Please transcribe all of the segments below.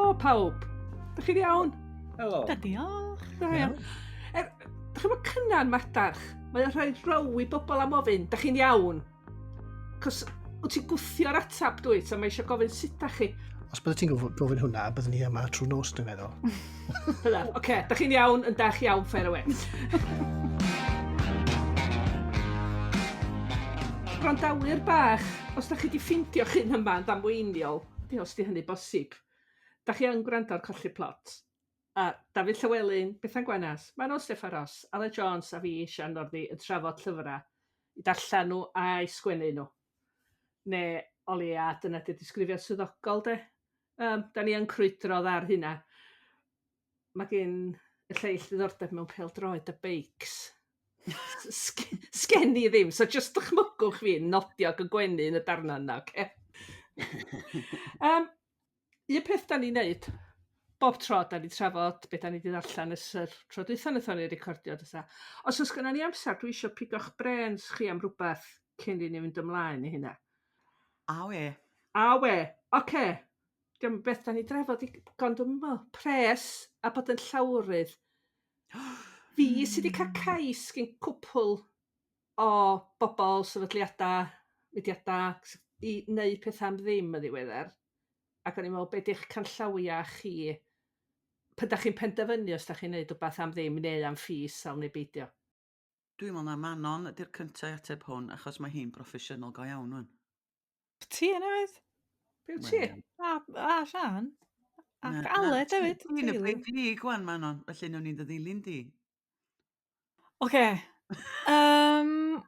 Helo pawb. Dych chi'n iawn? Helo. Da, diolch. Da iawn. Er, dych chi'n bod cynnan madarch? Mae o'n rhoi row i bobl am ofyn, dych chi'n iawn? Cos wyt ti'n gwthio'r atab dwyt, a mae eisiau gofyn sut da chi. Os bydde ti'n gofyn hwnna, byddwn ni yma trwy nos, dwi'n meddwl. Bydda. Oce, okay, da chi'n iawn, yn dach iawn, fair away. Gwrandawyr bach, os da chi wedi ffindio chi'n yma yn ddamweiniol, di os di hynny bosib, da chi yn gwrando ar Colli Plot. A Dafydd Llywelyn, Bethan Gwanas, Manon Steffan Ros, Aled Jones a fi, Sian Northy, yn trafod llyfrau, i darllen nhw a'i sgwennu nhw. Neu o leia dyna 'di'r disgrifiad swyddogol de. Yym, da ni yn crwydro ar hynna. Mae gen y lleill ddiddordeb mewn pêl-droed a beics. Sgen i ddim, so jyst dychmygwch fi yn nodio ac yn gwenu yn y darnau yna, oce? Un peth da ni'n neud bob tro da ni'n trafod be da ni 'di ddarllen ers yr tro dwytha wnaethon ni recordio dwytha. Os oes gynnon ni amser, dwi eisiau pigo'ch brêns chi am rhywbeth cyn i ni fynd ymlaen i hynna. A we. A we, oce. Diolch beth da ni drafod i ond dwi'm yn meddwl. Pres a bod yn llawrydd. Fi sydd wedi cael cais gin cwpl o bobl, sefydliadau, mudiadau i wneud pethau am ddim yn ddiweddar. Ac o'n i'n meddwl, be di'ch canllawiau chi pan dach chi'n penderfynu os dach chi'n neud wbath am ddim neu am ffi isel neu beidio? Dwi'n meddwl na Manon ydy'r cyntaf i ateb hwn, achos mae hi'n broffesiynol go iawn wan. Ti yn hefyd? Be wyt ti? A Sian. Ac Aled hefyd. Ti'n y brif lig wan, Manon, felly newn ni'n dy ddilyn di. Oce. Um,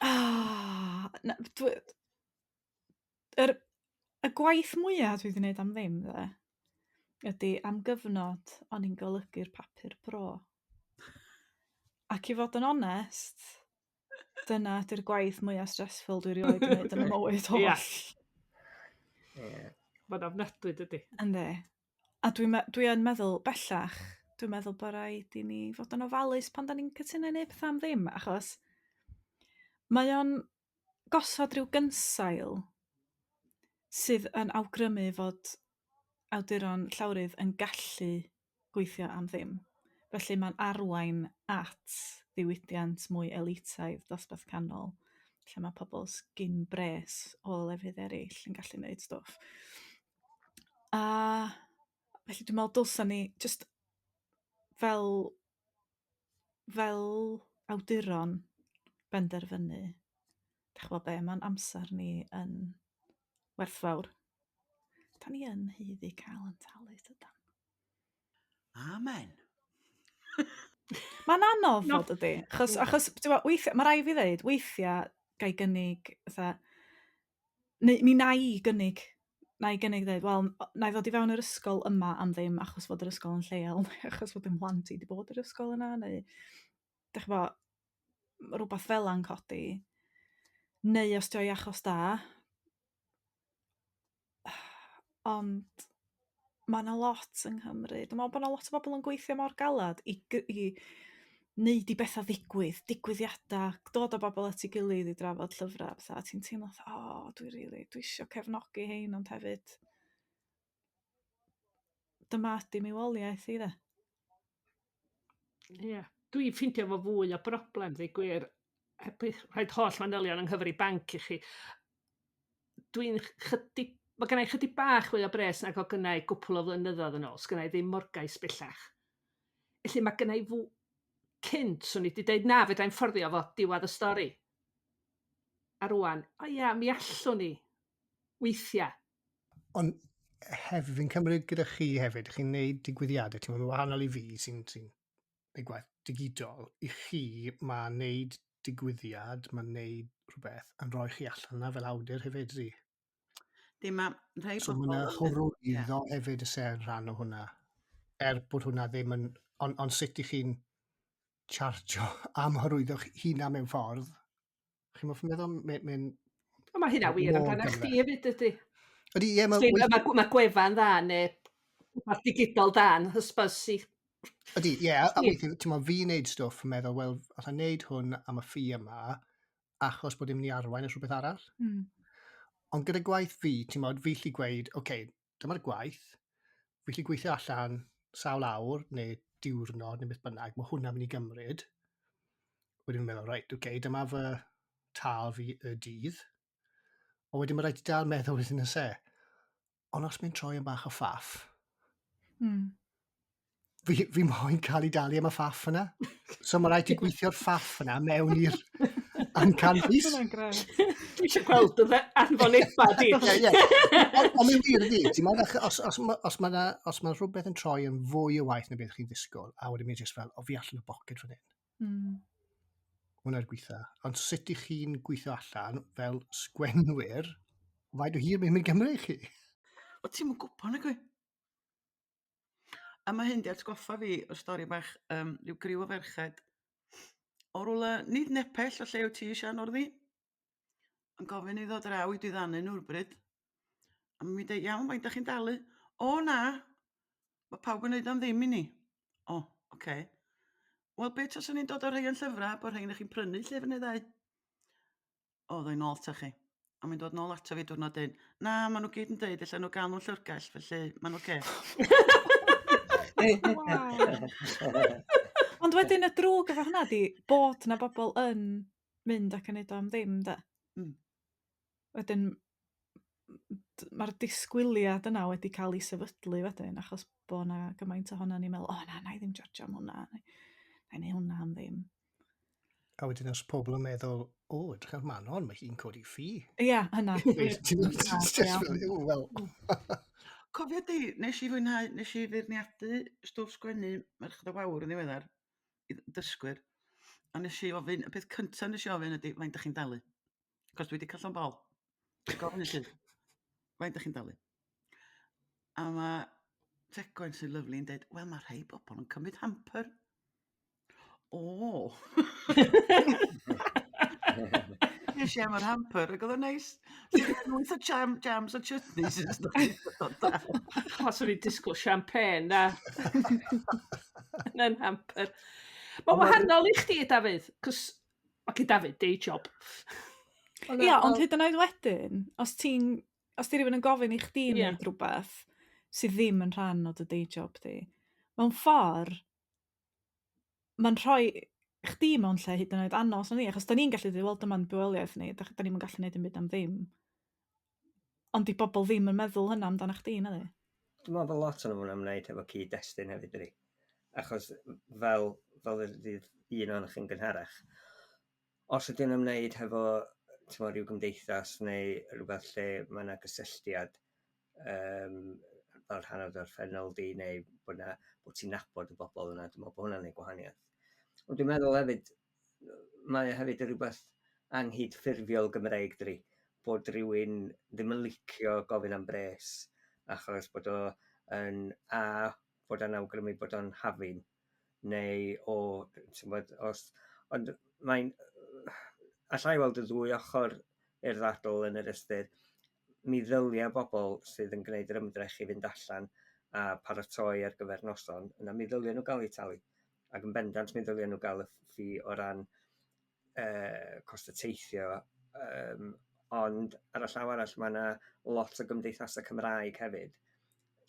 oh, na, dwi, yr, y gwaith mwyaf dwi wedi gwneud am ddim, dde, ydy am gyfnod o'n i'n golygu'r papur bro. Ac i fod yn onest, dyna ydy'r gwaith mwyaf stressful dwi erioed wedi gwneud yn y mywyd holl. Ia. Yeah. Mae'n ofnadwy, dydy. Yndi. A dwi'n me- dwi yn meddwl bellach, dwi'n meddwl bod rhaid i ni fod yn ofalus pan da ni'n cytuno i wneud pethau am ddim, achos mae o'n gosod rhyw gynsail sydd yn awgrymu fod awduron llawrydd yn gallu gweithio am ddim. Felly mae'n arwain at ddiwydiant mwy elitaidd dosbarth canol, lle mae pobl sgin bres o lefydd eraill yn gallu gwneud stwff. A felly dwi'n meddwl dylsan ni jyst fel fel awduron benderfynu, dach ch'bo' be' ma'n amser ni yn werthfawr. Da ni yn haeddu cael yn talu tydan? Amen. Mae'n anodd no. fod ydy. Achos, achos ti'n gwbod, weithiau, mae rai fi ddeud, weithiau ga i gynnig, fatha, neu mi na i gynnig, na i gynnig ddeud, wel, na i ddod i fewn yr ysgol yma am ddim achos fod yr ysgol yn lleol, neu achos fod 'y mhlant i 'di bod i'r ysgol yna, neu dach ch'bo', rywbeth fel 'a'n codi. Neu os 'di o i achos da. Ond ma' 'na lot yng Nghymru. Dwi'n meddwl bod 'na lot o bobl yn gweithio mor galad i g- i wneud i bethau ddigwydd, digwyddiadau, dod â bobl at ei gilydd i drafod llyfrau a petha, a ti'n teimlo fatha, o, dwi rili, dwi isio cefnogi hein, ond hefyd dyma ydy mywoliaeth i de. Ie, yeah. Dwi'n ffeindio fo fwy o broblem, dweud gwir, heb rhaid holl manylion yng nghyfri banc i chi. Dwi'n chydig, mae gennau chydig bach fwy o bres nag o gynnau gwpl o flynyddoedd yn ôl, sgynnau ddim morgais bellach. Felly mae gennau fw... Cynt, swn i wedi dweud na, fedrai'm fforddio fo, diwedd y stori. A rwan, o ia, mi allwn ni, weithiau. Ond hefyd, fi'n cymryd gyda chi hefyd, chi'n neud digwyddiadau, ti'n meddwl, wahanol i fi sy'n sy neud gwaith digidol, i chi mae neud digwyddiad, mae neud rhywbeth yn rhoi chi allan yna fel awdur hefyd, ydy? Dim ma' rhai So mae yna hyrwyddo yeah. hefyd y ser rhan o hwnna. Er bod hwnna ddim yn... Ond on sut i chi'n chargio am hyrwyddo'ch hunan mewn ffordd? Chi'n meddwl, meddwl, mae'n... Mae ma hynna wir amdano chdi hefyd, ydy. Ydy, ie. Mae ma, ma gwefan dda neu rhywbeth digidol da yn hysbysu. Ydy, ie. Yeah, a weithiau, ti'n meddwl, fi'n neud stwff yn meddwl, wel, allai neud hwn am y ffi yma, achos bod dim ni arwain at rhywbeth arall. Ond gyda gwaith fi, ti'n modd, fi lli gweud, oce, okay, dyma'r gwaith, Fi gallu gweithio allan sawl awr neu diwrnod neu beth bynnag, mae hwnna'n mynd i gymryd. Wedyn fi'n meddwl, reit, oce, okay, dyma fy tâl fi y dydd. Ond wedyn mae rhaid i dal meddwl wedyn y se. Ond os mae'n troi yn bach o ffaff, fi moyn cael ei dalu am y ffaff yna. So mae rhaid i gweithio'r ffaff yna mewn i'r amcan fis. Hwnna'n grêt. Dwi eisiau gweld dy anfoneba di. Ie, ie. Ond mae'n wir ydi. Ti'n meddwl, os ma rhywbeth yn troi yn fwy o waith na beth chi'n ddisgwyl, a wedyn mae'n just fel, o fi allan o boced fan hyn. Hwnna'r gweitha. Ond sut i chi'n gweithio allan fel sgwenwyr, faint o hir mae'n mynd gymryd i chi? O, ti'm yn gwybod nag wyt? A mae hyn 'di atgoffa fi o stori bach rhyw griw o ferched o rywle nid nepell o lle wyt ti Sian Orddi yn gofyn i ddod draw i diddanu nhw rywbryd. A mi deud, iawn, faint dach chi'n dalu? O na, mae pawb yn neud am ddim i ni. O, oce. Okay. Wel, be taswn ni'n dod â rhai o'n llyfrau, bod rhai chi'n prynu llyfr neu ddau? O, ddoi nôl ta chi. A mae'n dod nôl ato fi diwrnod un. Na, maen nhw gyd yn deud, ella nhw gael nhw'n llyfrgell, felly maen nhw'n oce. Ond wedyn y drwg efo hwnna di bod na bobl yn mynd ac yn neud o am ddim, de. Wedyn mae'r disgwyliad yna wedi cael ei sefydlu wedyn, achos bod na gymaint ohono ni'n meddwl, o na, na i ddim jarjio am hwnna, na i neud hwnna am ddim. A wedyn os pobl yn meddwl, o, edrych ar Manon, mae hi'n codi ffi. Ie, hynna. Ti'n just fel, wel. Cofio di, nes i fwynhau, nes i feirniadu stwff sgwennu Merched y Wawr yn ddiweddar, i dysgwyr, a nes i ofyn, y peth cyntaf nes i ofyn ydy, faint dach chi'n dalu? Cos dwi wedi cael llond bol. Dwi'n gofyn i chi, faint dach chi'n dalu? A mae Tegwen sy'n lyfli yn dweud, wel mae rhai bobl yn cymryd hamper. O! Nes i am yr hamper ac oedd o'n neis. Lwyth o jam, jams a chutneys yn stwff. O, swn i'n disgwyl champagne na. Yn hamper. Mae'n wahanol i chdi, Dafydd, cos mae gen Dafydd day job. Ia, ond hyd yn oed wedyn, os ti'n os di rhywun yn gofyn i chdi wneud rhywbeth sydd ddim yn rhan o dy day job di, mewn ffordd, mae'n rhoi chdi mewn lle hyd yn oed anos na ni, achos da ni'n gallu dweud, wel, dyma'n bywoliaeth ni, da ni'm yn gallu neud dim byd am ddim. Ond di bobl ddim yn meddwl hynna amdano chdi, na di? Dwi'n meddwl bod lot o'n nhw'n ymwneud efo cyd-destun hefyd, dydi? Achos fel ydydd un ohonoch chi'n gynharach, os ydyn nhw'n ymwneud hefo t'mo' rhyw gymdeithas neu rhywbeth lle mae yna gysylltiad fel rhan o'r orffennol di, neu bod ti'n nabod y bobl yna, dwi'n meddwl bod hwnna'n neud gwahaniaeth. Ond dwi'n meddwl hefyd, mae o hefyd yn rhywbeth anghydffurfiol Gymreig, dydi? Bod rhywun ddim yn licio gofyn am bres, achos bod o yn, a, bod o'n awgrymu bod o'n hafin, neu o, ti'n gwbod, os, ond mae'n, allai weld y ddwy ochr i'r ddadl yn yr ystyr, mi ddylia bobl sydd yn gwneud yr ymdrech i fynd allan a paratoi ar gyfer noson, yna mi ddylia nhw gael eu talu. Ac yn bendant mi ddylia nhw gael y ffi o ran cost y teithio. Ond ar y llaw arall mae yna lot o gymdeithasau Cymraeg hefyd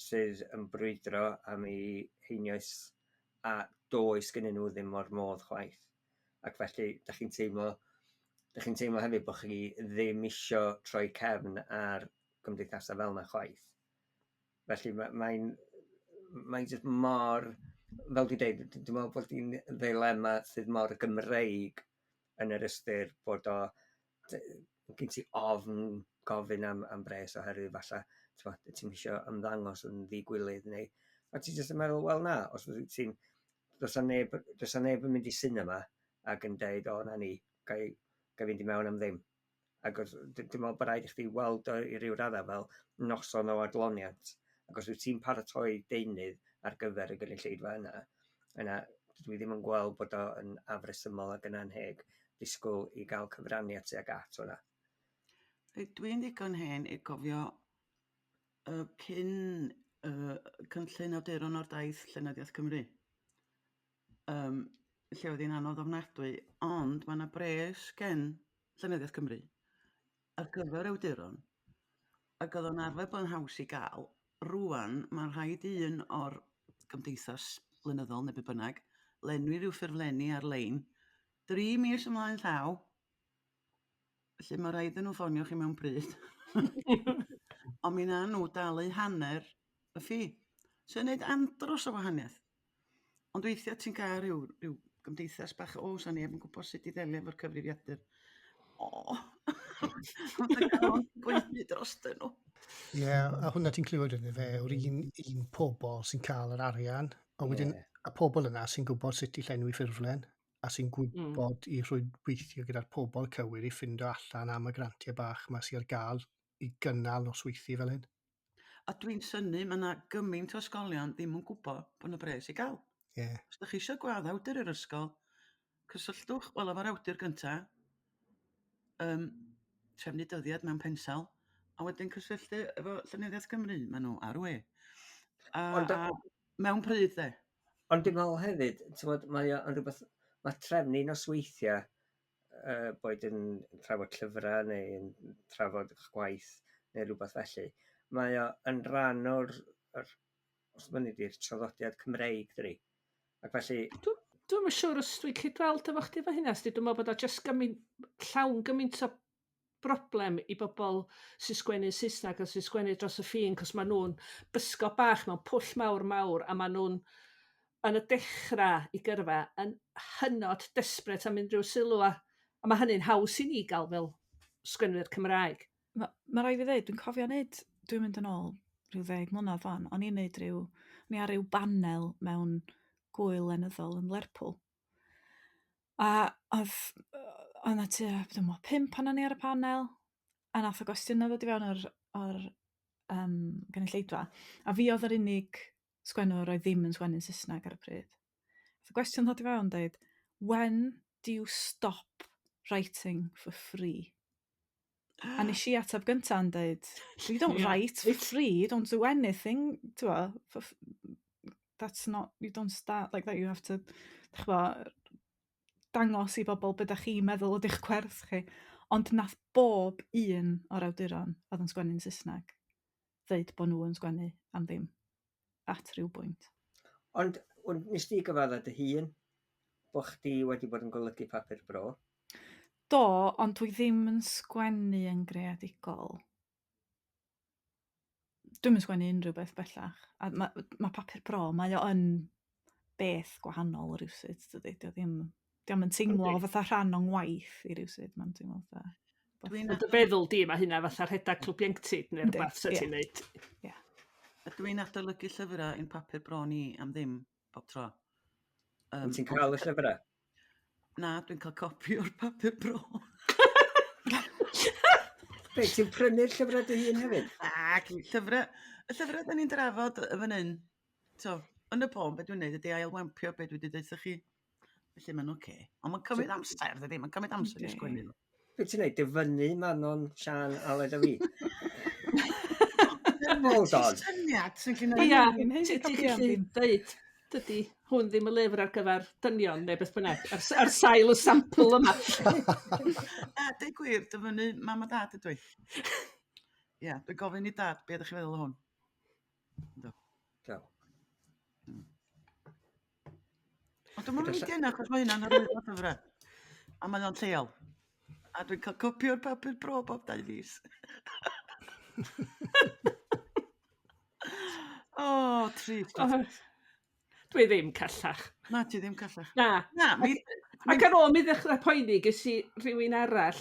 sydd yn brwydro am eu heinioes a does gennyn nhw ddim o'r modd chwaith. Ac felly, dach chi'n teimlo, dach chi'n teimlo hefyd bod chi ddim isio troi cefn ar gymdeithasau fel yna chwaith. Felly mae'n mae jyst mor, fel dwi'n deud, dwi'n meddwl bod hi'n ddilema sydd mor Gymreig yn yr ystyr bod o, gen ti ofn gofyn am bres oherwydd falle, t'mod, ti'm isio ymddangos yn ddigwilydd neu, a ti jyst yn meddwl, wel na, os wyt ti'n, does 'na neb, does 'na neb yn mynd i cinema ac yn deud, o na ni, ga i fynd i mewn am ddim. Ac os, dwi'n meddwl bod rhaid i chdi weld o i ryw raddau fel noson o adloniant. Ac os wyt ti'n paratoi deunydd ar gyfer y gynulleidfa yna, yna dwi ddim yn gweld bod o yn afresymol ac yn anheg disgwyl i gael cyfraniad tuag at hwnna. Dwi'n ddigon hen i gofio cyn cynllun awduron o'r daith Llenyddiaeth Cymru, lle oedd hi'n anodd ofnadwy, ond mae yna bres gen Llenyddiaeth Cymru ar gyfer awduron, ac oedd o'n arfer bod yn haws i gael, Rwan, mae'n rhaid i un o'r gymdeithas flynyddol neu be bynnag lenwi rhyw ffurflenni ar-lein 3 mis ymlaen llaw. Felly mae rhaid iddyn nhw ffonio chi mewn pryd. Ond mi na nhw dalu hanner y ffi. Sy'n neud andros o wahaniaeth. Ond weithiau ti'n cael rhyw gymdeithas bach, o, sa neb yn gwybod sut i ddelio efo'r cyfrifiadur. O, gweithio drostyn nhw. Ie, yeah, a hwnna ti'n clywed yna fe, yw'r un pobl sy'n cael yr arian, ond wedyn y pobl yna sy'n gwybod sut i llenwi ffurflen, a sy'n gwybod i rhwydweithio gyda'r pobl cywir i ffindo allan am y grantiau bach yma sydd ar gael i gynnal nosweithiau fel hyn. A dwi'n synnu, mae yna gymaint o ysgolion ddim yn gwybod bod yna bres i gael. Os ydych chi eisiau gwadd awdur yr ysgol, cysylltwch, wel, efo'r awdur gynta, trefnu dyddiad mewn pensel, a wedyn cysylltu efo Llenyddiaeth Cymru, maen nhw ar y we. Ond A mewn pryd, de. Ond dwi'n meddwl hefyd, t'mod, mae o yn rhywbeth, mae trefnu nosweithiau, boed yn trafod llyfrau neu yn trafod eich gwaith neu rhywbeth felly, mae o yn rhan o'r, os mynnu di'r traddodiad Cymreig, dydi? Ac felly. Dwi'm yn siŵr os dwi'n cydweld efo chdi efo hynna, 'sdi. Dwi'n meddwl bod o jyst gymaint, llawn gymaint o broblem i bobl sy'n sgwennu Saesneg a sy'n sgwennu dros y ffin, cos maen nhw'n bysgo bach mewn pwll mawr mawr, a maen nhw'n yn y dechrau i gyrfa yn hynod desperate am unrhyw sylw, a mae hynny'n haws i ni gael fel sgwennwyr Cymraeg. Ma raid fi ddeud, dwi'n cofio neud, dwi'n mynd yn ôl rhyw 10 mlynedd fan, o'n i'n neud rhyw, o'n i ar ryw banel mewn gwyl lenyddol yn Lerpwl. A oedd 'na tua, dwi'm yn meddwl, pump ohonon ni ar y panel, a nath y gwestiynau ddod i fewn o'r gynulleidfa. A fi oedd yr unig sgwennwr oedd ddim yn sgwennu'n Saesneg ar y pryd. Nath y gwestiwn ddod i fewn dweud, "When do you stop writing for free?" A nes i ateb gyntaf yn dweud, "You don't write for free, you don't do anything, t'mo, that's not, you don't start like that, you have to, ch'mo, dangos i bobl be dach chi'n meddwl ydy'ch gwerth chi." Ond nath bob un o'r awduron oedd yn sgwennu'n Saesneg ddeud bod nhw yn sgwennu am ddim at ryw bwynt. Ond nes di gyfadda dy hun bo chdi wedi bod yn golygu papur bro? Do, ond dwi ddim yn sgwennu yn greadigol. Dwi'm yn sgwennu unrhyw beth bellach. A ma papur bro, mae o yn beth gwahanol rywsut, dydi? Dio ddim, dio'm yn teimlo fatha rhan o'n ngwaith i rywsut. Mae'n teimlo fatha. Dwi'n Yn dy feddwl di, mae hynna fatha rhedeg clwb ieuenctid neu rhywbeth sy'n ti'n neud. Ie. A dwi'n adolygu llyfrau i'n papur bro ni am ddim bob tro. Wyt ti'n cael y llyfrau? Na, dwi'n cael copi o'r papur bro. Be, ti'n prynu'r llyfrau dy hun hefyd? Ac llyfrau, y llyfrau da ni'n drafod y fan hyn, so, yn y bôn, be dwi'n neud ydy ailwampio be dwi wedi deutha chi. Felly mae'n oce. Okay. Ond mae'n cymryd amser, dydy? Mae'n cymryd amser i sgwennu nhw. Be ti'n neud, dyfynnu Manon, Sian, Aled a fi? Hold on. Syniad sy'n gallu Ia, Dwi'n haeddu ti'n copi am gallu ddim. dweud, dydy hwn ddim y lyfr ar gyfer dynion neu beth bynnag, ar sail y sampl yma. A deud gwir, dyfynnu mam a dad ydw i. Ie, dwi'n gofyn i dad, be ydych chi'n feddwl o hwn? Yndw. Do. Ond dwi'n mynd i yna, achos mae hynna'n arwyddo llyfrau. A mae o'n lleol. A dwi'n cael copi o'r papur bro bob 2 fis. O, trist. Oh, dwi ddim callach. Na, ti ddim callach. Na. Na, mi. Ac ar ôl mi ddechrau poeni, ges i rhywun arall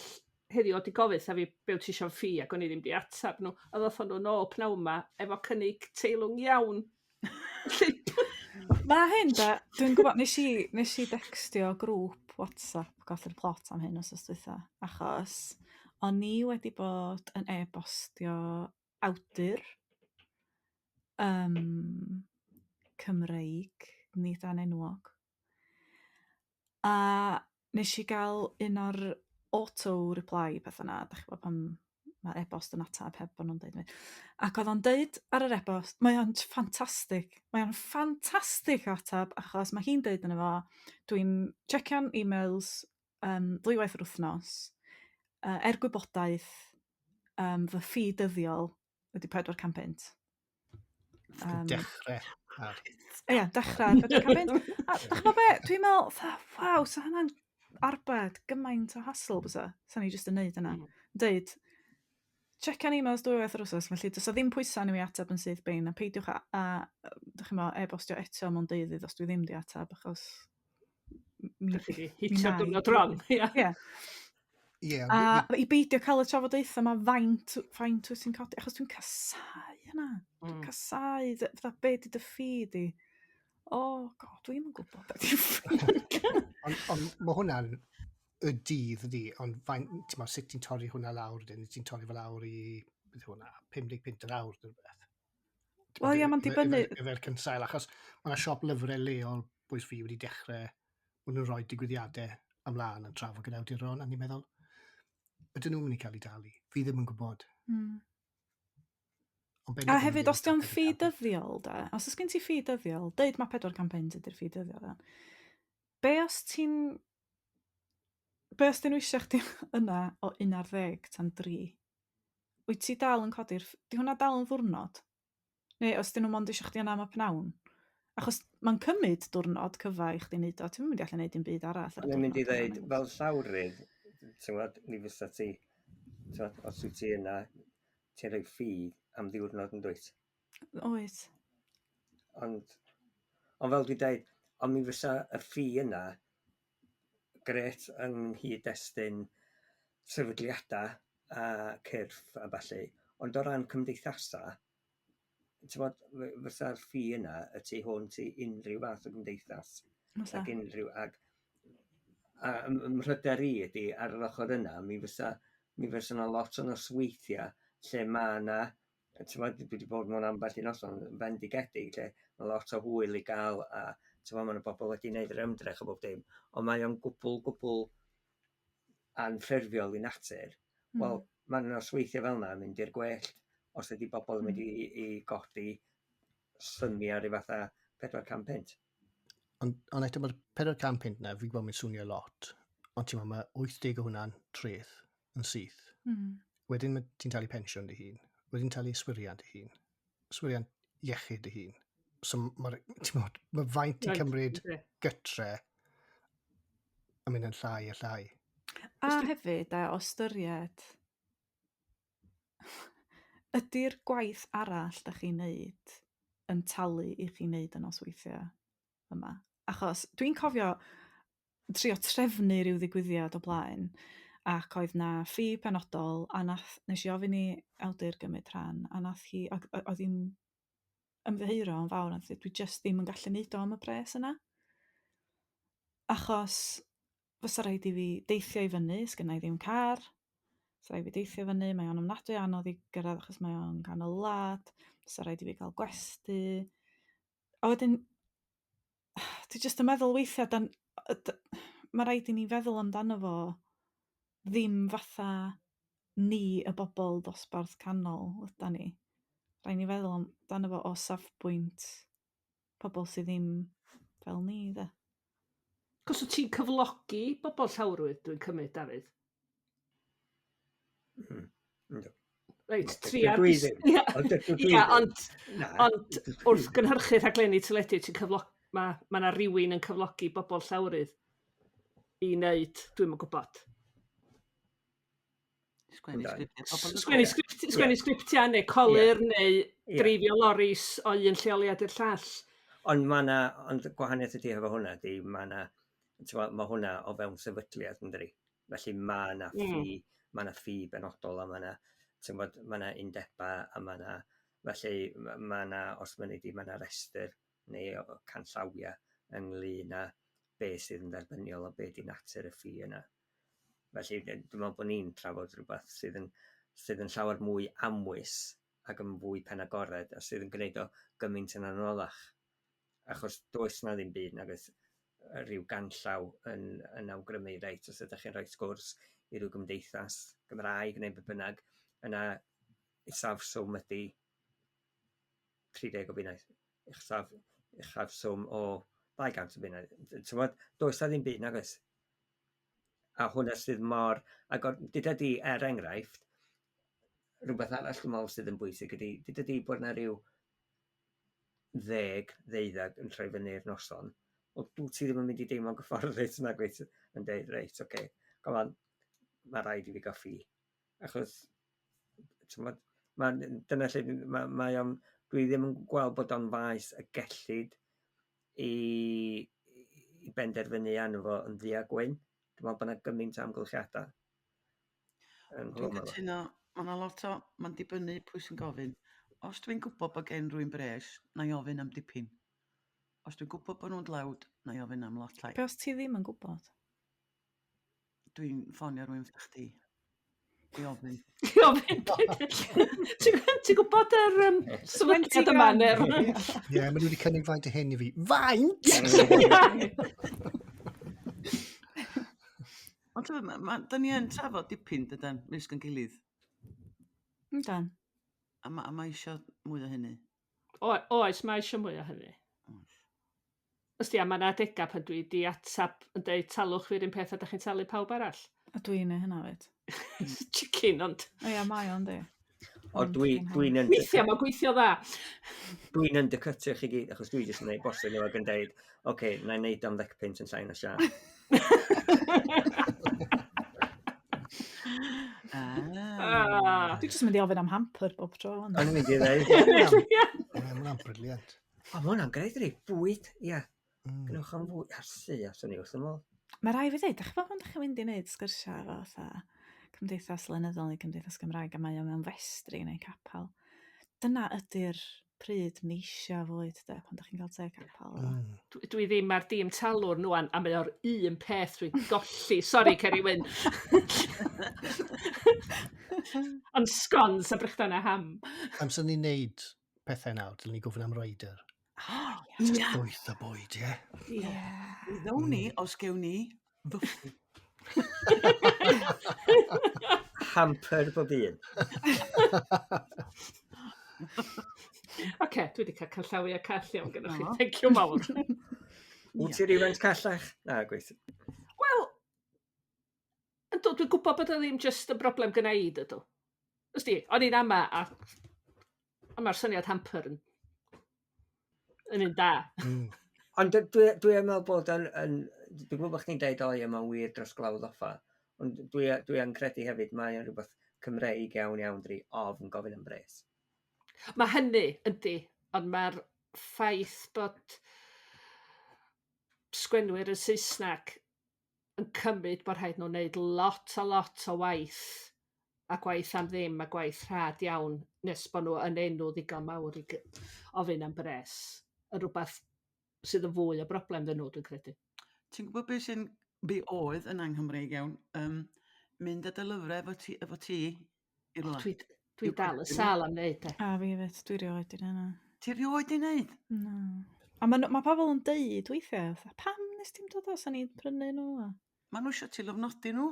heddiw wedi gofyn a fi be wyt ti eisiau ffi ac o'n i ddim di atab nhw. A ddothon nhw nôl pnawn ma efo cynnig teilwng iawn. Felly, Mae hyn da, dwi'n gwybod, nes i decstio grŵp WhatsApp Colli'r Plot am hyn wsos dwytha, achos o'n i wedi bod yn e-bostio awdur Cymreig, nid anenwog. A nes i gael un o'r auto-reply peth yna, dach chi'n gwybod pan mae'r e-bost yn atab heb bod nhw'n deud mwy. Ac oedd o'n deud ar yr e-bost, mae o'n ffantastig, mae o'n ffantastig o atab, achos mae hi'n deud yno fo, "Dwi'n checio'n emails ddwywaith yr wythnos, er gwybodaeth, fy ffi dyddiol ydy 400 punt." Dechrau ar. Ie, dechrau ar 400 punt. A dach chi'n gwbod be, dwi'n meddwl, fatha, waw, sa hynna'n arbed gymaint o hassle bysa, sa ni jyst yn neud hynna. Deud, checian emails dwywaith yr wsos, felly does 'na ddim pwysau arno fi ateb yn syth bin, a peidiwch â, dach chi'n gwbod, e-bostio eto mewn deuddydd os dwi ddim 'di ateb, achos mi Dach chi 'di hitio'r wna i. diwrnod wrong, ia. Ie. Ie, A i beidio cael y trafodaethau 'ma faint, faint wyt ti'n codi, achos dwi'n casáu hynna. Dwi'n casáu, fatha, be 'di dy ffi di? Oh, God, dwi'm yn gwybod be 'di ffi. Ond mae hwnna'n y dydd ydi, ond faint, ti'n meddwl, sut ti'n torri hwnna lawr wedyn? Ti'n torri fe lawr i, beth yw hwnna, 50 punt yr awr neu rhywbeth? Wel, ie, mae'n dibynnu. Efo'r cynsail, achos mae yna siop lyfrau leol bwys fi wedi dechrau, maen nhw'n rhoi digwyddiadau ymlaen yn trafod gyda awduron, a ni'n meddwl, ydyn nhw'n mynd i cael eu dalu? Fi ddim yn gwybod. Ond A hefyd, os 'di o'n ffi dyddiol, da, os oes gen ti ffi dyddiol, deud mae 400 punt ydy'r ffi dyddiol, da. Be os ti'n... Be os dyn nhw eisiau chdi yna o 11 tan 3? Wyt ti dal yn codi'r... Di hwnna dal yn ddiwrnod? Neu os dyn nhw mond eisiau chdi yna am y pnawn? Achos mae'n cymryd diwrnod cyfa i chdi wneud o. Ti'm yn mynd i allu wneud dim byd arall ar y O'n i'n mynd i diwrnod yna, ddeud, nagwyt? fel llawrydd, ti'n gwbod, mi fysa ti, ti'n gwbod, os wyt ti yna, ti'n rhoi ffi am ddiwrnod yn dwyt? Oes. Ond, ond fel dwi'n dweud, ond mi fysa y ffi yna grêt yng nghyd-destun sefydliadau a cyrff a ballu, ond o ran cymdeithasau, ti'n gwbod, fysa'r ffi yna y tu hwnt i unrhyw fath o gymdeithas. Fysa. Ac unrhyw, ac, a mhryder i ydy ar yr ochr yna, mi fysa yna lot o nosweithiau lle ma' 'na, ti'n gwbod, dwi wedi bod mewn ambell i noson fendigedig lle ma' lot o hwyl i gael, a ti'n gwbod, ma' 'na bobl wedi gwneud yr ymdrech o bob dim, ond mae o'n gwbl, gwbl anffurfiol i natur. Wel, ma' 'na nosweithiau fel 'na yn mynd i'r gwellt os ydy bobl yn mynd i godi symiau rhyw fatha 400 punt. Ond eto mae'r 400 punt 'na, fi'n gwybod mae'n swnio lot, ond ti'n meddwl, mae 80 o hwnna'n treth yn syth. Wedyn ti'n talu pensiwn dy hun, wedyn talu yswiriant dy hun, yswiriant iechyd dy hun. So mae'r, ti'n meddwl, mae faint ti'n cymryd gytre yn mynd yn llai a llai. A hefyd, o ystyried, ydy'r gwaith arall da chi'n neud yn talu i chi wneud y nosweithiau yma? Achos dwi'n cofio trio trefnu rhyw ddigwyddiad o blaen, ac oedd na ffi penodol, a nes i ofyn i awdur gymryd rhan, a nath hi, oedd hi'n ymddiheuro yn fawr, a dweud, dwi jyst ddim yn gallu neud o am y pres yna. Achos fysa rhaid i fi deithio i fyny, sgynna i ddim car, fysa rhaid i fi deithio fyny, mae o'n ofnadwy anodd i gyrraedd achos mae o'n ganol wlad, fysa rhaid i fi gael gwesty. A wedyn, dwi jyst yn meddwl weithiau, mae rhaid i ni feddwl amdano fo ddim fatha ni y bobl dosbarth canol ydan ni. Rhaid ni feddwl amdano fo o safbwynt pobl sydd ddim fel ni, de. Cos wyt ti'n cyflogi bobl llawrwydd, dwi'n cymryd, Dafydd? Yndw. Reit, Dydw tri ar i bus- ddim. Ia. Ond dydw i Ia, ddim. Na. ond wrth gynhyrchu rhaglenni teledu, ti'n cyflog-, ma' 'na rywun yn cyflogi bobl llawrydd i wneud, dwi'm yn gwybod. Sgwennu Yndan. sgriptiau pobl yn Sgwennu dod. sgriptiau neu colur neu dreifio loris o un lleoliad i'r llall. Ond ma' 'na, ond gwahaniaeth ydy efo hwnna ydy, ma' 'na, ti'n gwbod, ma' hwnna o fewn sefydliad yn dydi. Felly ma' 'na ffi, ma' 'na ffi benodol a ma' 'na, ti'n gwbod, ma' 'na undebau a ma' 'na, felly ma' 'na, os mynnu di, ma' 'na restr neu o canllawiau ynglyn â be sydd yn dderbyniol a be 'di natur y ffi yna. Felly dwi'n meddwl bod ni'n trafod rhywbeth sydd yn llawer mwy amwys ac yn fwy penagored a sydd yn gwneud o gymaint yn anoddach. Achos does na ddim byd nag oes rhyw ganllaw yn awgrymu, reit, os ydych chi'n rhoi sgwrs i ryw gymdeithas Gymraeg neu be bynnag, yna isafswm ydy 30 o bunnoedd, uchafswm o 200 o bunnoedd. Ti'n gwbod, does na ddim byd nag oes. A hwnna sydd mor... Ac dyda di, er enghraifft, rhywbeth arall dwi'n meddwl sydd yn bwysig ydy, dyda di bod na ryw 10, 12 yn troi fyny'r noson, wel, dwi ti ddim yn mynd i deimlo'n gyfforddus nag wyt yn deud, reit, oce, okay, come on, mae rhaid i fi gael ffi. Achos, t'mod, dyna lle, mae o'n, dwi ddim yn gweld bod o'n faes y gellid i benderfynu arno fo yn ddu a gwyn. Dwi'n meddwl bod yna gymaint o amgylchiadau. Dwi'n cytuno, mae yna lot o, mae'n dibynnu pwy sy'n gofyn. Os dwi'n gwybod bod gen rhywun bres, na i ofyn am dipyn. Os dwi'n gwybod bod nhw'n dlawd, na i ofyn am lot llai. Be os ti ddim yn gwybod? Dwi'n ffonio rhywun fatha chdi. I ofyn. I ofyn. Ti'n gwybod yr sefydliad yma? Neu'r... Ie, maen nhw wedi cynnig faint o hyn i fi. Faint! Ond ti'n gwbod, da ni yn trafod dipyn, dydan, mysg yn gilydd. Yndan. A mae ma eisiau mwy o hynny. Oes, mae eisiau mwy o hynny. Oes. Ysdi, a mae yna adegau pan dwi di atab yn deud talwch fi'r un peth a da chi'n talu pawb arall. A dwi'n neud hynna fyd. Chicken, ond... O ia, mae o'n di. O, dwi'n Weithiau, mae'n gweithio dda. Dwi'n undercutio chi gyd, achos dwi jyst yn neud bosib nhw ac yn deud, oce, okay, na i neud am 10 punt yn llai na Sian. Ah. Dwi'n jyst yn mynd i ofyn am hamper bob tro. O'n i'n mynd i ddeud. Ie, mae hwnna'n brilliant. O, mae hwnna'n grêt, ydi. Bwyd, ia. Gwnewch am fwyd. Ar sy, a swn i wrth y modd. Mae rai fi dweud, dach chi'n pan dach chi'n mynd i wneud sgyrsiau efo fatha Cymdeithas Lenyddol neu Cymdeithas Gymraeg a mae o mewn festri neu capel. Dyna ydy'r pryd neisia fwyd de, pan dach chi'n cael te capel. Dwi ddim ar dîm talwr nwan, a mae o'r un peth dwi'n golli. Sori, Ceri Wyn. Ond scones a brechdan a ham. Amser ni'n neud pethau nawr, dylen ni gofyn am rider. Oh, Just ia. llwyth o bwyd, ie. Ie. Ddown ni, os gewn ni, fwffi. Hamper bob un. Oce, dwi wedi cael canllawiau call iawn gyda chi. Do. Thank you mawr. Wyt ti rhywfaint callach? Na, gweithio. Wel, yndw, dwi'n gwybod bod o ddim jyst yn broblem gyna i, dydw. Ysdi, o'n i'n ama, a mae'r syniad hamper yn un da. Ond dwi yn meddwl bod yn, dwi'n gwybod bod chdi'n deud, o ie, mae'n wir dros Glawdd Offa, ond dwi yn credu hefyd mae o'n rhywbeth Cymreig iawn iawn dri ofn gofyn am bres. Mae hynny, yndi, ond mae'r ffaith bod sgwennwyr yn Saesneg yn cymryd bod rhaid nhw wneud lot a lot o waith a gwaith am ddim a gwaith rhad iawn nes bod nhw yn enw ddigon mawr i ofyn am bres yn rhywbeth sydd yn fwy o broblem dyn nhw, dwi'n credu. Ti'n gwybod beth sy'n be oedd yn anghymreig iawn? Mynd â dy lyfrau efo ti i rywle. Dwi I'w dal yn gwerthu nhw. sâl am wneud e. A fi hefyd, dwi rioed di wneud hynna. Ti rioed di wneud? Na. A ma' pobl yn deud weithiau, fatha, pam nes ti'm dod o, sa'n ni'n prynu nhw? Ma' nhw isio ti lofnodi nhw.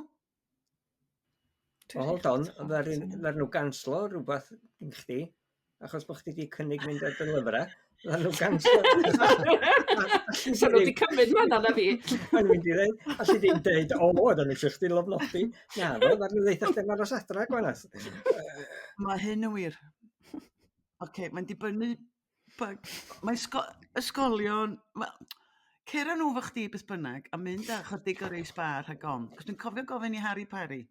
Dwi'n Well, hold rhy on, chwithig am hynna. ddaru nhw ganslo rhywbeth gyn chdi, achos bod chdi wedi cynnig mynd ar dy lyfrau. Ddaru nhw ganslo. Sa nhw wedi cymryd manna na fi. O'n i'n mynd i ddeud, alli di'm deud, o, oedden nhw eisiau chdi lofnodi. Na, fo, ddaru nhw ddeud chdi aros adra, gwanas. Mae hyn yn wir. Oce, mae'n dibynnu... Mae ysgolion... Cera nhw efo chdi beth bynnag a mynd â chydig o rei sbâr rhag ofn. Cos dwi'n cofio gofyn i Harry Parry.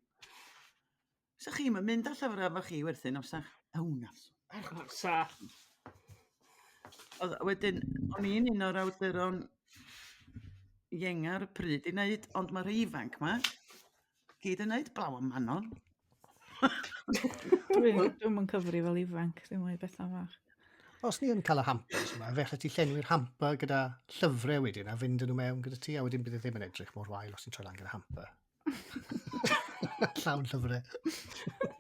Sa chi'm yn mynd â llyfrau efo chi werthu, na fysach? O, na fyswn. Sa. Oedd, wedyn, o'n i'n un o'r awduron ienga'r pryd i wneud, ond mae'r rhai ifanc ma gyd yn wneud blaw am Manon. Dwi'm yn cyfri fel ifanc, ddim mwy bethau fach. Os ni yn cael y hampers yma, felly ti llenwi'r hamper gyda llyfrau wedyn a fynd â nhw mewn gyda ti, a wedyn bydd e ddim yn edrych mor wael os ti'n troi lan gyda hamper. Llawn llyfrau.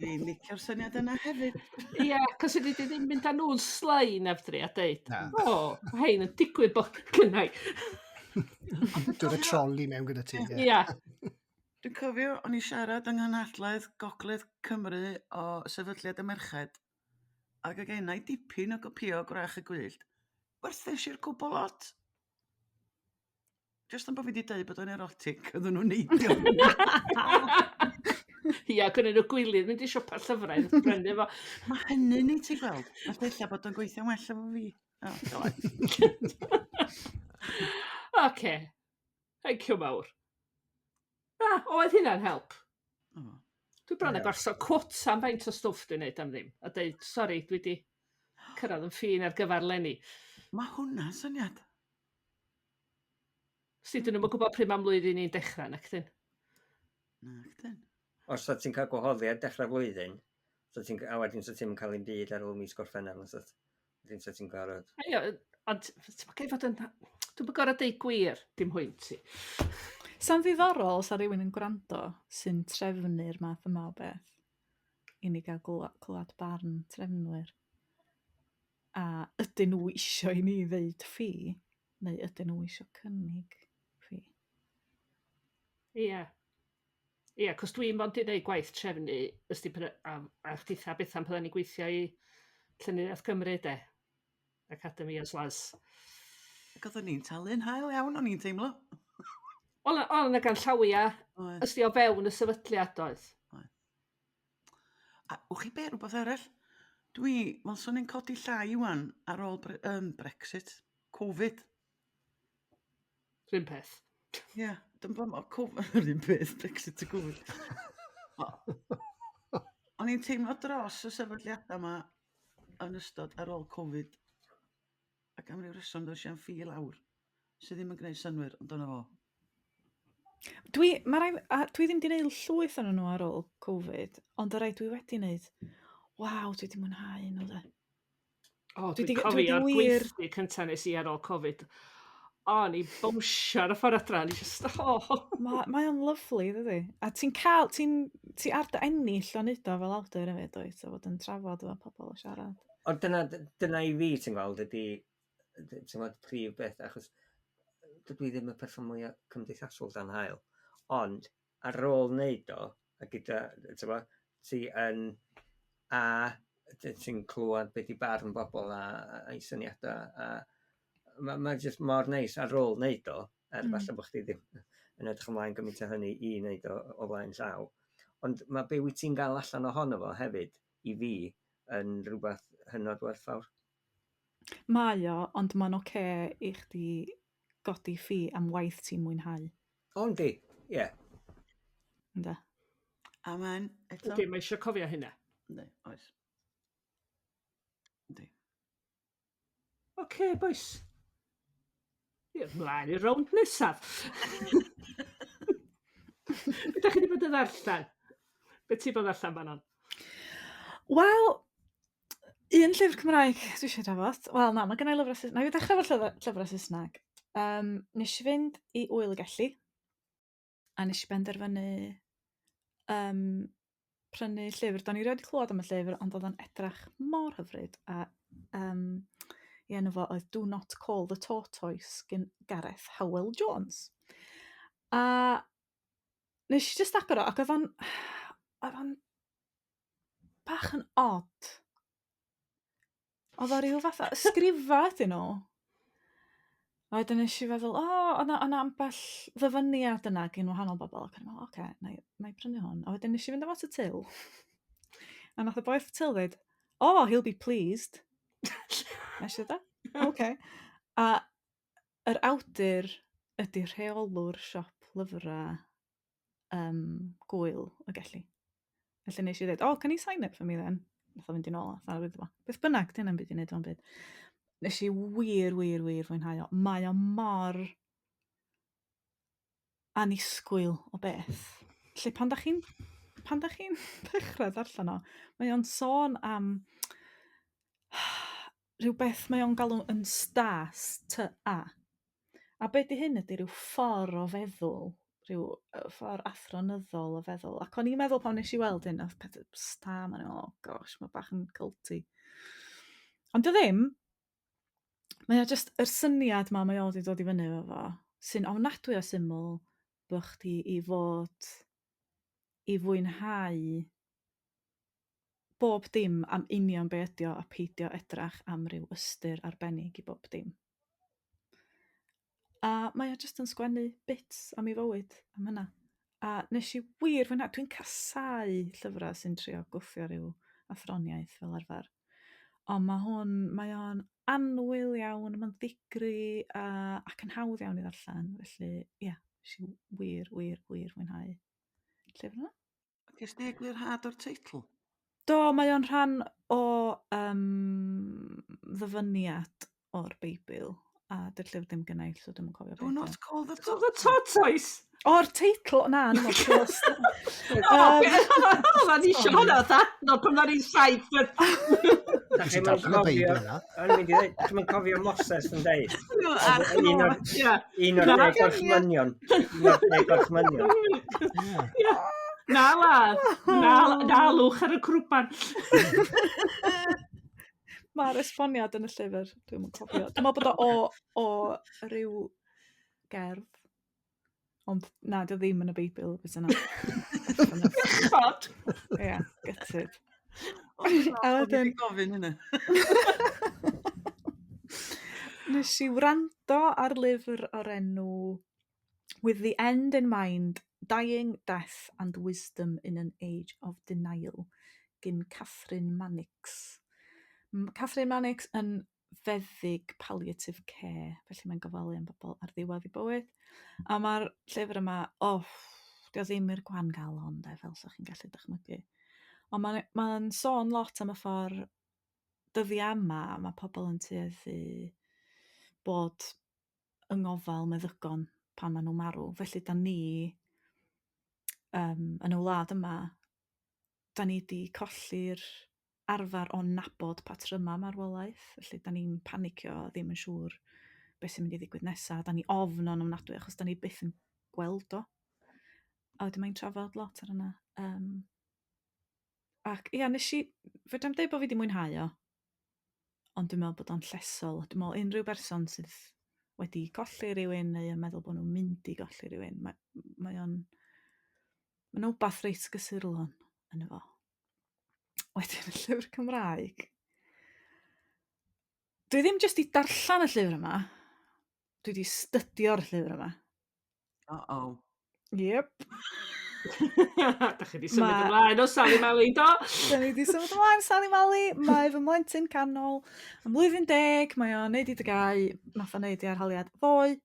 Dwi'n licio'r syniad yna hefyd. Ie, cos ydy di ddim mynd â nhw'n slei na fedri a deud, Na. o, mae hein yn digwydd bod gynnau. Dod y troli mewn gyda ti. Ie. Ie. Dwi'n cofio, o'n i siarad yng Nghanadledd Gogledd Cymru o Sefydliad y Merched, ac oedd gennau dipyn o gopïo Gwrach y Gwyllt. Werthes i'r cwbl lot. Jyst am bod fi wedi deud bod o'n erotic, oedden nhw'n neidio. Ia, gynnyn nhw gwylydd mynd i siopa llyfrau, brynu fo. Mae hynny'n neud ti gweld. Falle ella bod o'n gweithio'n well efo fi. O, Oce. Thank you mawr. Ah, oedd hynna'n help. Oh. Dwi bron a Ie. gosod cwota am faint o stwff dwi'n neud am ddim. A deud, sori, dwi wedi cyrraedd yn ffin ar gyfer leni. Mae hwnna'n syniad. Os dyn nhw'n gwybod pryd mae mlwyddyn ni'n dechrau, nac dyn. Na, chdi. Os sa ti'n cael gwahoddiad dechrau flwyddyn, so ti'n, a wedyn sa ti'n cael un byd ar ôl mis Gorffennaf, na sa wedyn sa ti'n gorfod. Ie, ond ti'n gael fod yn... Dwi'm yn gorfod deud gwir, dim hwynt i. Sa'n ddiddorol sa rhywun yn gwrando sy'n trefnu'r math yma o beth i ni gael clywed barn trefnwyr. A ydyn nhw isio i ni ddeud ffi, neu ydyn nhw isio cynnig ffi? Ie. Ie, cos dwi'n mond i wneud gwaith trefnu, ysdi a chditha Bethan pan ni'n gweithio i Llenyddiaeth Cymru, de. Academy as las. Ac oedden ni'n talu'n hael iawn, o'n i'n teimlo. Wel, oedd yna ganllawiau, Oedd. ysdi o fewn y sefydliad oedd. A wch chi be, rhywbeth arall? Dwi, wel, swn i'n codi llai wan ar ôl Brexit, Covid. Rhyn peth. Ie, yeah, dwi'n bod mor Covid, yr un peth, Brexit a Covid. O'n i'n teimlo dros y sefydliadau yma yn ystod ar ôl Covid. Ac am ryw reswm dos i'n ffi lawr, sydd ddim yn gwneud synnwyr, ond dyna fo. Dwi, ma rai, a dwi ddim wedi gwneud llwyth ohonyn nhw ar ôl Covid, ond y rai dwi wedi wneud, waw, dwi wedi mwynhau nhw de. O, Dwi dwi'n 'di- dwi 'di cofio'r wir- gweithdy cyntaf nes i ar ôl Covid. O, ni bownsio ar y ffordd adra, ni just, o. Mae o'n lyfli, dydy? A ti'n cael, ti'n, ti ar dy ennill o neud o fel awdur hefyd, oes, o fod yn trafod efo pobl o siarad. Ond dyna i fi, ti'n gweld, ydy, ti'n gweld, prif beth, achos dydw i ddim y person mwyaf cymdeithasol dan haul. Ond, ar ôl wneud o, a gyda, ti'n gweld, ti yn, a ti'n clywed beth i barn bobl a'i syniadau, a mae ma jyst mor neis ar ôl wneud o, er falle bod chdi ddim yn edrych ymlaen gymaint o hynny i wneud o o flaen llaw. Ond mae be wyt ti'n gael allan ohono fo hefyd, i fi, yn rhywbeth hynod werthfawr. Mae o, ond mae'n oce i chdi godi ffi am waith ti'n mwynhau. O, yndi, ie. Ynde? Amen. Eto. Yndi, mae eisiau cofio hynna. Yndi, oes. Yndi. Oce, boys. Ie, mlaen i'r rownd nesaf. Be da chi wedi bod yn ddarllen? Be ti bod yn ddarllen, Manon? Wel, un llyfr Cymraeg dwi eisiau drafod. Wel, na, mae gennai lyfrau Saesneg. Na i ddechrau efo'r llyfrau Saesneg. Nes i fynd i Ŵyl y Gelli, a nes i benderfynu prynu llyfr. Do'n i erioed 'di clywed am y llyfr, ond oedd o'n edrach mor hyfryd. A ei enw fo oedd Do Not Call the Tortoise gan Gareth Howell Jones. A nes i just agor o, ac oedd o'n bach yn odd. Oedd o ryw fath o ysgrifa ydyn nhw. A wedyn nes i feddwl, o, oedd 'na ambell ddyfyniad yna gen wahanol bobl. Ac o'n i'n meddwl, oce, na i prynu hwn. A wedyn nes i fynd am at y til. A nath y boi wrth y til ddeud, "Oh, he'll be pleased." Nes i ddweud, oce. A yr awdur ydy rheolwr siop lyfrau Gwyl y Gelli. Felly nes i ddweud, "Oh, can you sign it for me then?" Nath o fynd i nôl a tharo iddo fo. Beth bynnag, di hynny'm byd i wneud fo'n byd. Nes i wir, wir, wir fwynhau o. Mae o mor annisgwyl o beth. Felly pan da chi'n dechrau darllen o, mae o'n sôn am rhywbeth mae o'n galw yn stas TA. A be di hyn ydy rhyw ffordd o feddwl, rhyw ffordd athronyddol o feddwl. Ac o'n i'n meddwl pan nes i weld hyn, oedd peth sta, ma'n meddwl, oh gosh, mae bach yn culty. Ond dio ddim. Mae o just yr syniad ma mae o wedi dod i fyny efo fo, sy'n ofnadwy o syml, bod chdi i fod i fwynhau bob dim am union be ydi o a peidio edrach am ryw ystyr arbennig i bob dim. A mae o jyst yn sgwennu bits am ei fywyd am hynna. A nes i wir fwynhau, dwi'n casáu llyfrau sy'n trio gwthio ryw athroniaeth fel arfer. Ond mae hwn, mae o'n annwyl iawn, mae'n ddigri a, ac yn hawdd iawn i ddarllen. Felly, ie, yeah, nes i wir, wir, wir fwynhau llyfr yna. Ges di eglurhad o'r teitl? Do, mae o'n rhan o um, ddyfyniad o'r Beibl, a dy'r llyfr ddim gynna i, so dwi'm yn cofio Do be' not 'di o. call the The tortoise! O'r teitl! Na, na, of course. O, Um, Oeddan ni isio hwnna fatha adnod pan o'n i'n 7. Da Nes i chi'm yn darllen y Beibl cofio... yna. O'n i'n mynd i ddweud, chi'm yn cofio Moses yn deud? Arch Un o'r, Ie. un o'r Na. deg gorchmynion. Un o'r deg gorchmynion. Ie. Ie. Na ladd. Na, na lwch ar y crwban. Mae'r esboniad yn y llyfr, dwi'm yn cofio. Dwi'n meddwl bod o o, o ryw gerdd. Ond na, dio ddim yn y Beibl, beth yna. Chod. Ie, gutted. A A wedyn... wedyn- gofyn hynny. Nes i wrando ar lyfr o'r enw With the End in Mind, Dying, Death and Wisdom in an Age of Denial gyn Catherine Mannix. Catherine Mannix yn feddyg palliative care, felly mae'n gofalu am bobl ar ddiwedd ei bywyd. A mae'r llyfr yma, oh, dio ddim i'r gwan galon, de, fel sa chi'n gallu dychmygu. Ond mae'n ma sôn lot am y ffordd dyddiau yma, mae pobl yn tueddu bod yng ngofal meddygon pan maen nhw'n marw. Felly da ni yn y wlad yma, da ni 'di colli'r arfer o nabod patryma marwolaeth. Felly da ni'n panicio, ddim yn siŵr beth sy'n mynd i ddigwydd nesaf. Da ni ofn o'n ofnadwy achos da ni byth yn gweld o. A wedyn mae'n trafod lot ar hynna. Ac ia, nes i, fedrai'm deud bod fi 'di mwynhau o, ond dwi'n meddwl bod o'n llesol. Dwi'n meddwl unrhyw berson sydd wedi colli rhywun neu yn meddwl bod nhw'n mynd i golli rhywun, mae, mae o'n mae'n wbath reit gysurlon yno fo. Wedyn y llyfr Cymraeg. Dwi ddim jyst i darllen y llyfr yma, dwi 'di stydio'r llyfr yma. Uh-oh. Yep. Da chi 'di symud ymlaen o Sali Mali, do? Da ni 'di symud ymlaen Sali Mali. Mae fy mhlentyn canol yn blwyddyn 10, mae o'n neud i dygau, nath o neud i arholiad ddoe,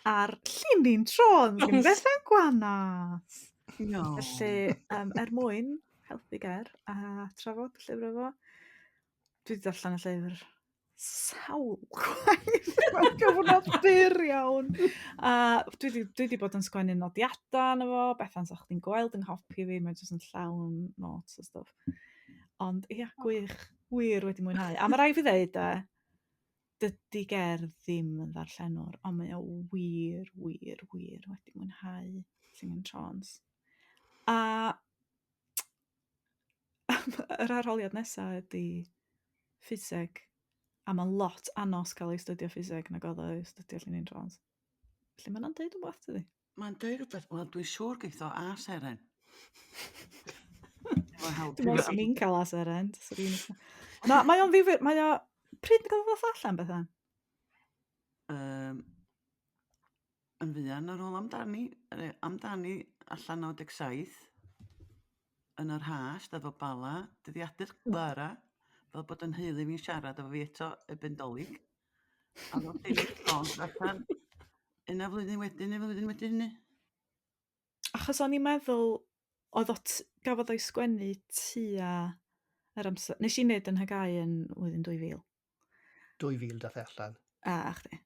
a'r llinyn trôn gyn Bethan Gwanas. No. Felly, er mwyn helpu Ger a trafod y llyfr efo, dwi 'di darllen y llyfr sawl gwaith mewn cyfnod byr iawn. A dwi 'di bod yn sgwennu nodiadau arno fo, Bethan, sa chdi'n gweld yng nghopi fi, mae jyst yn llawn notes a stwff. Ond ia, gwych, wir wedi mwynhau. A mae rhaid fi ddeud de, dydy Ger ddim yn ddarllenwr, ond mae o wir, wir, wir wedi mwynhau Llungen Trons. A yr arholiad nesaf ydy ffiseg, a mae'n lot anos cael ei astudio ffiseg nag oedd o i astudio Llinyn Trons. Felly mae'n deud rhywbeth, dydi? Mae'n deud rhywbeth. Wel, dwi'n siŵr geith o A seren. Efo help. Dwi'n meddwl swn i'n cael A seren. taswn i'n- Na, mae o'n ddifyr, mae o... Pryd gafodd o ddod allan, Bethan? Yn fuan ar ôl amdani, amdani allan 97, yn yr hast efo Bala, dyddiadur Clara, fel bod yn nheulu fi'n siarad efo fi eto erbyn Dolig. A ddod David Jones allan un flwyddyn wedyn, neu flwyddyn wedyn hynny. Achos o'n i'n meddwl, oedd o gafodd o'i sgwennu tua yr amser... Nes i wneud yn nhygau yn flwyddyn 2000. 2000 dath e allan. A, chdi.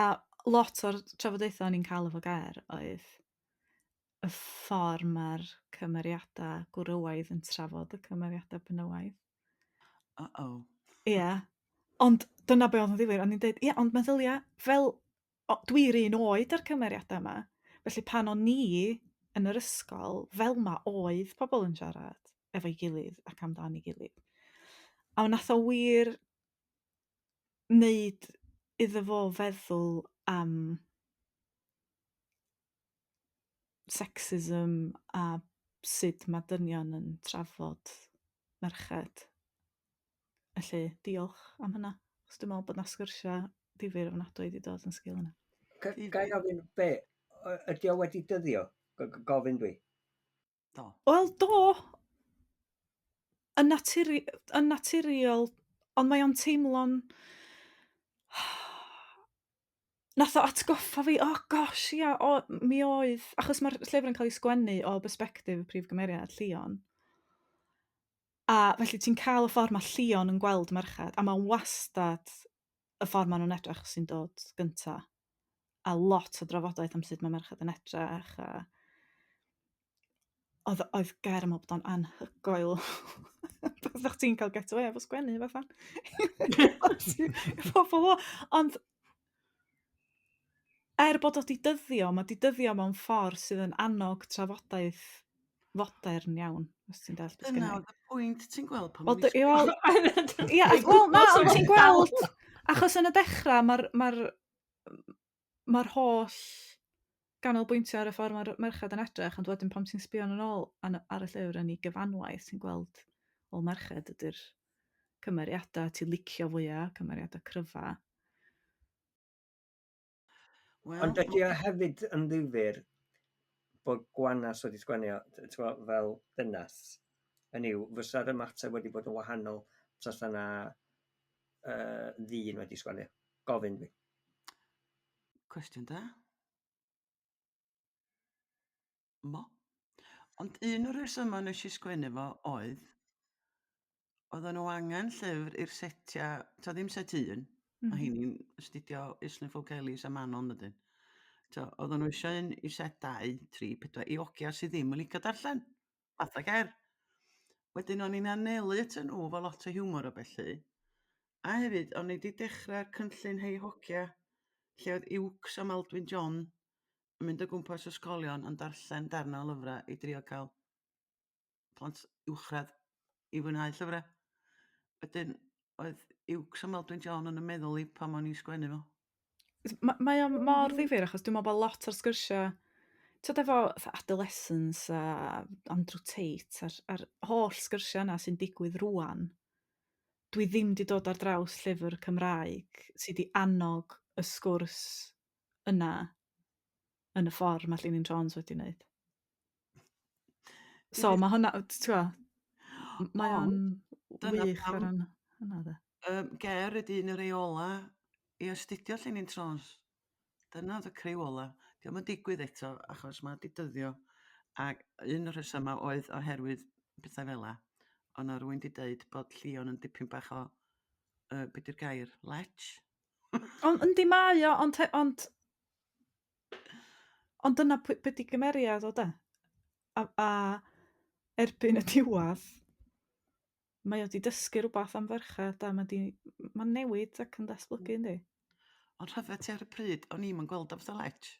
A lot o'r trafodaethau o'n i'n cael efo Ger oedd y ffordd mae'r cymeriadau gwrywaidd yn trafod y cymeriadau benywaidd. Uh-oh. Ie. Ond dyna be oedd yn ddifyr. O'n i'n dweud, ie, ond meddylia, fel o, dwi'r un oed ar cymeriadau yma. Felly pan o'n i yn yr ysgol, fel ma oedd pobl yn siarad efo'i gilydd ac amdan ei gilydd. A nath o wir wneud iddo fo feddwl am sexism a sut mae dynion yn trafod merched. Felly, diolch am hynna. Achos dwi'n meddwl bod 'na sgyrsiau difyr ofnadwy wedi dod yn sgil hynna. Ga i ofyn be? Ydy o wedi dyddio? Gofyn dwi. Do. Wel, do. Yn naturiol Ond mae o'n teimlo'n... Nath o atgoffa fi, oh gosh, ia, o, mi oedd, achos mae'r llyfr yn cael ei sgwennu o bersbectif y prif gymeriad, Llion. A felly ti'n cael y ffordd mae Llion yn gweld merched, a mae'n wastad y ffordd maen nhw'n edrych sy'n dod gynta. A lot o drafodaeth am sut mae merched yn edrych, a oedd, oedd Ger yn meddwl bod o'n anhygoel. Byddech ti'n cael get away efo sgwennu fatha. Pobl o. Ond er bod o 'di dyddio, mae 'di dyddio mewn ffordd sydd yn annog trafodaeth fodern iawn, os ti'n dallt beth Dyna sgynna i. oedd y pwynt ti'n gweld pan Wel, o'n i'n wel, ia, wel, na, ond ti'n gweld, achos yn y dechrau mae'r mae'r mae'r holl ganolbwyntio ar y ffordd mae'r merched yn edrych, ond wedyn pan ti'n sbio yn ôl ar y llyfr yn ei gyfanwaith, ti'n gweld, wel, merched ydy'r cymeriadau ti'n licio fwyaf, cymeriadau cryfa. Wel, Ond ydy o hefyd yn ddifyr bod Gwanas wedi sgwennu o, t'mo', fel dynas. Hynny yw, fysa'r ymateb wedi bod yn wahanol tasa 'na ddyn wedi sgwennu o? Gofyn dwi. Cwestiwn da. Mo. Ond un o'r rhesymau nes i sgwennu fo oedd, oedden nhw angen llyfr i'r setiau, ta ddim set un, mm. a heini'n astudio Islwyn Ffowc Elis a Manon ydyn. Ta, oedden nhw eisiau un i set 2, 3, 4, i ogia sydd ddim yn licio darllen, fatha ger. Wedyn o'n i'n anelu at nhw efo lot o hiwmor o bellu. A hefyd, o'n i wedi dechrau'r cynllun Hei Hogia, lle oedd Iwcs a Maldwyn John yn mynd o gwmpas ysgolion yn darllen darnau o lyfrau i drio cael plant uwchradd i fwynhau llyfrau. Wedyn, oedd Iwcs a Maldwyn John yn y meddwl i pan o'n i'n sgwennu fo. Mae o mor ddifyr achos dwi'n meddwl bod lot o'r sgyrsiau, tyd efo fatha Adolescence a Andrew Tate a'r, a'r holl sgyrsiau yna sy'n digwydd rwan, dwi ddim wedi dod ar draws llyfr Cymraeg sydd wedi annog y sgwrs yna yn y ffordd mae Llinyn Jones wedi wneud. So mae hwnna, ti'n gwybod, mae o'n Dyna wych pam- ar ran hynna de. Ger ydy un o'r reola i astudio Llinyn Trons. Dyna oedd y criw ola. Dio'm yn digwydd eto achos mae 'di dyddio. Ac un o'r rhesymau oedd oherwydd pethau fel 'a. Ond na rywun 'di deud bod Llion yn dipyn bach o, be 'di'r gair, lech? Ond yndi mae o, ond, ond, ond dyna be 'di gymeriad o de. A erbyn y diwedd, mae o 'di dysgu rhywbeth am ferched a mae 'di, mae'n newid ac yn datblygu yndi. Ond rhyfedd ti ar y pryd, o'n i'm yn gweld o fatha lech.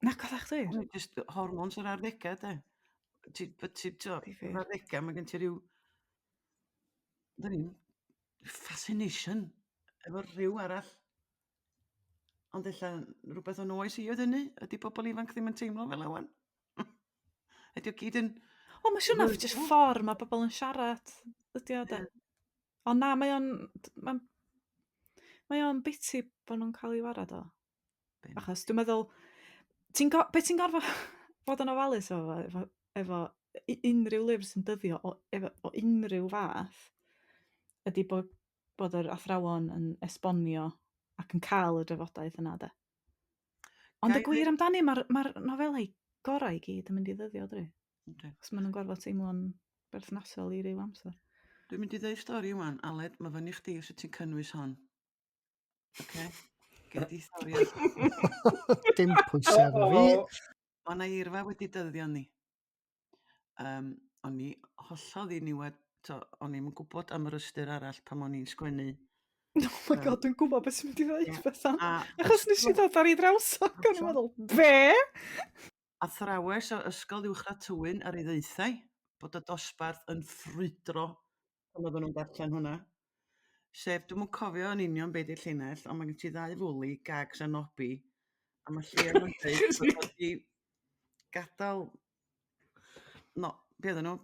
Nac oeddach chdi? O'n i jyst hormones yr arddegau de. Ti, ti, ti, Difyr. yr arddegau, mae gen ti ryw, dyn ni'n, fascination efo rhyw arall. Ond ella rhywbeth o'n oes i oedd hynny. Ydy pobl ifanc ddim yn teimlo fel awan? Ydy o gyd yn... O, mae'n siŵr na jyst ffordd mae bobl yn siarad ydy o de. Ond na, mae o'n mae'n mae o'n biti bod nhw'n cael ei warad o. Achos dwi'n meddwl, ti'n go, be ti'n gorfod fod yn ofalus efo, efo, efo unrhyw lyfr sy'n dyddio o, efo, o unrhyw fath, ydy bod, bod yr athrawon yn esbonio ac yn cael y drafodaeth yna de. Ond y gwir amdani, mae'r ma nofelau gorau i gyd yn mynd i ddyddio, dwi. Yndi. Achos maen nhw'n gorfod teimlo'n berthnasol i ryw amser. Dwi'n mynd i ddeud stori wan, Aled, mae fyny chdi os wyt ti'n cynnwys hon. Oce? Gei di stori. Dim pwysau arno fi. Mae yna eirfa wedi dyddio ni. Um, o'n i hollol ddiniwed, to, o'n i'm yn gwybod am yr ystyr arall pan o'n i'n sgwennu. Oh my god, dwi'n gwybod beth sy'n mynd i ddweud, Ie. Bethan. A Achos nes i ddod ar ei draws o, ac o'n i'n meddwl, be? Athrawes o Ysgol Uwchradd Tywyn ar ei ddaethau bod y dosbarth yn ffrwydro pan oedden nhw'n darllen hwnna. Sef, dwi'm yn cofio yn union be di'r llinell, ond mae gen ti ddau fwli, Gags a Nobby, a mae Llion yn dweud bod o wedi gadael... No, be oedden nhw?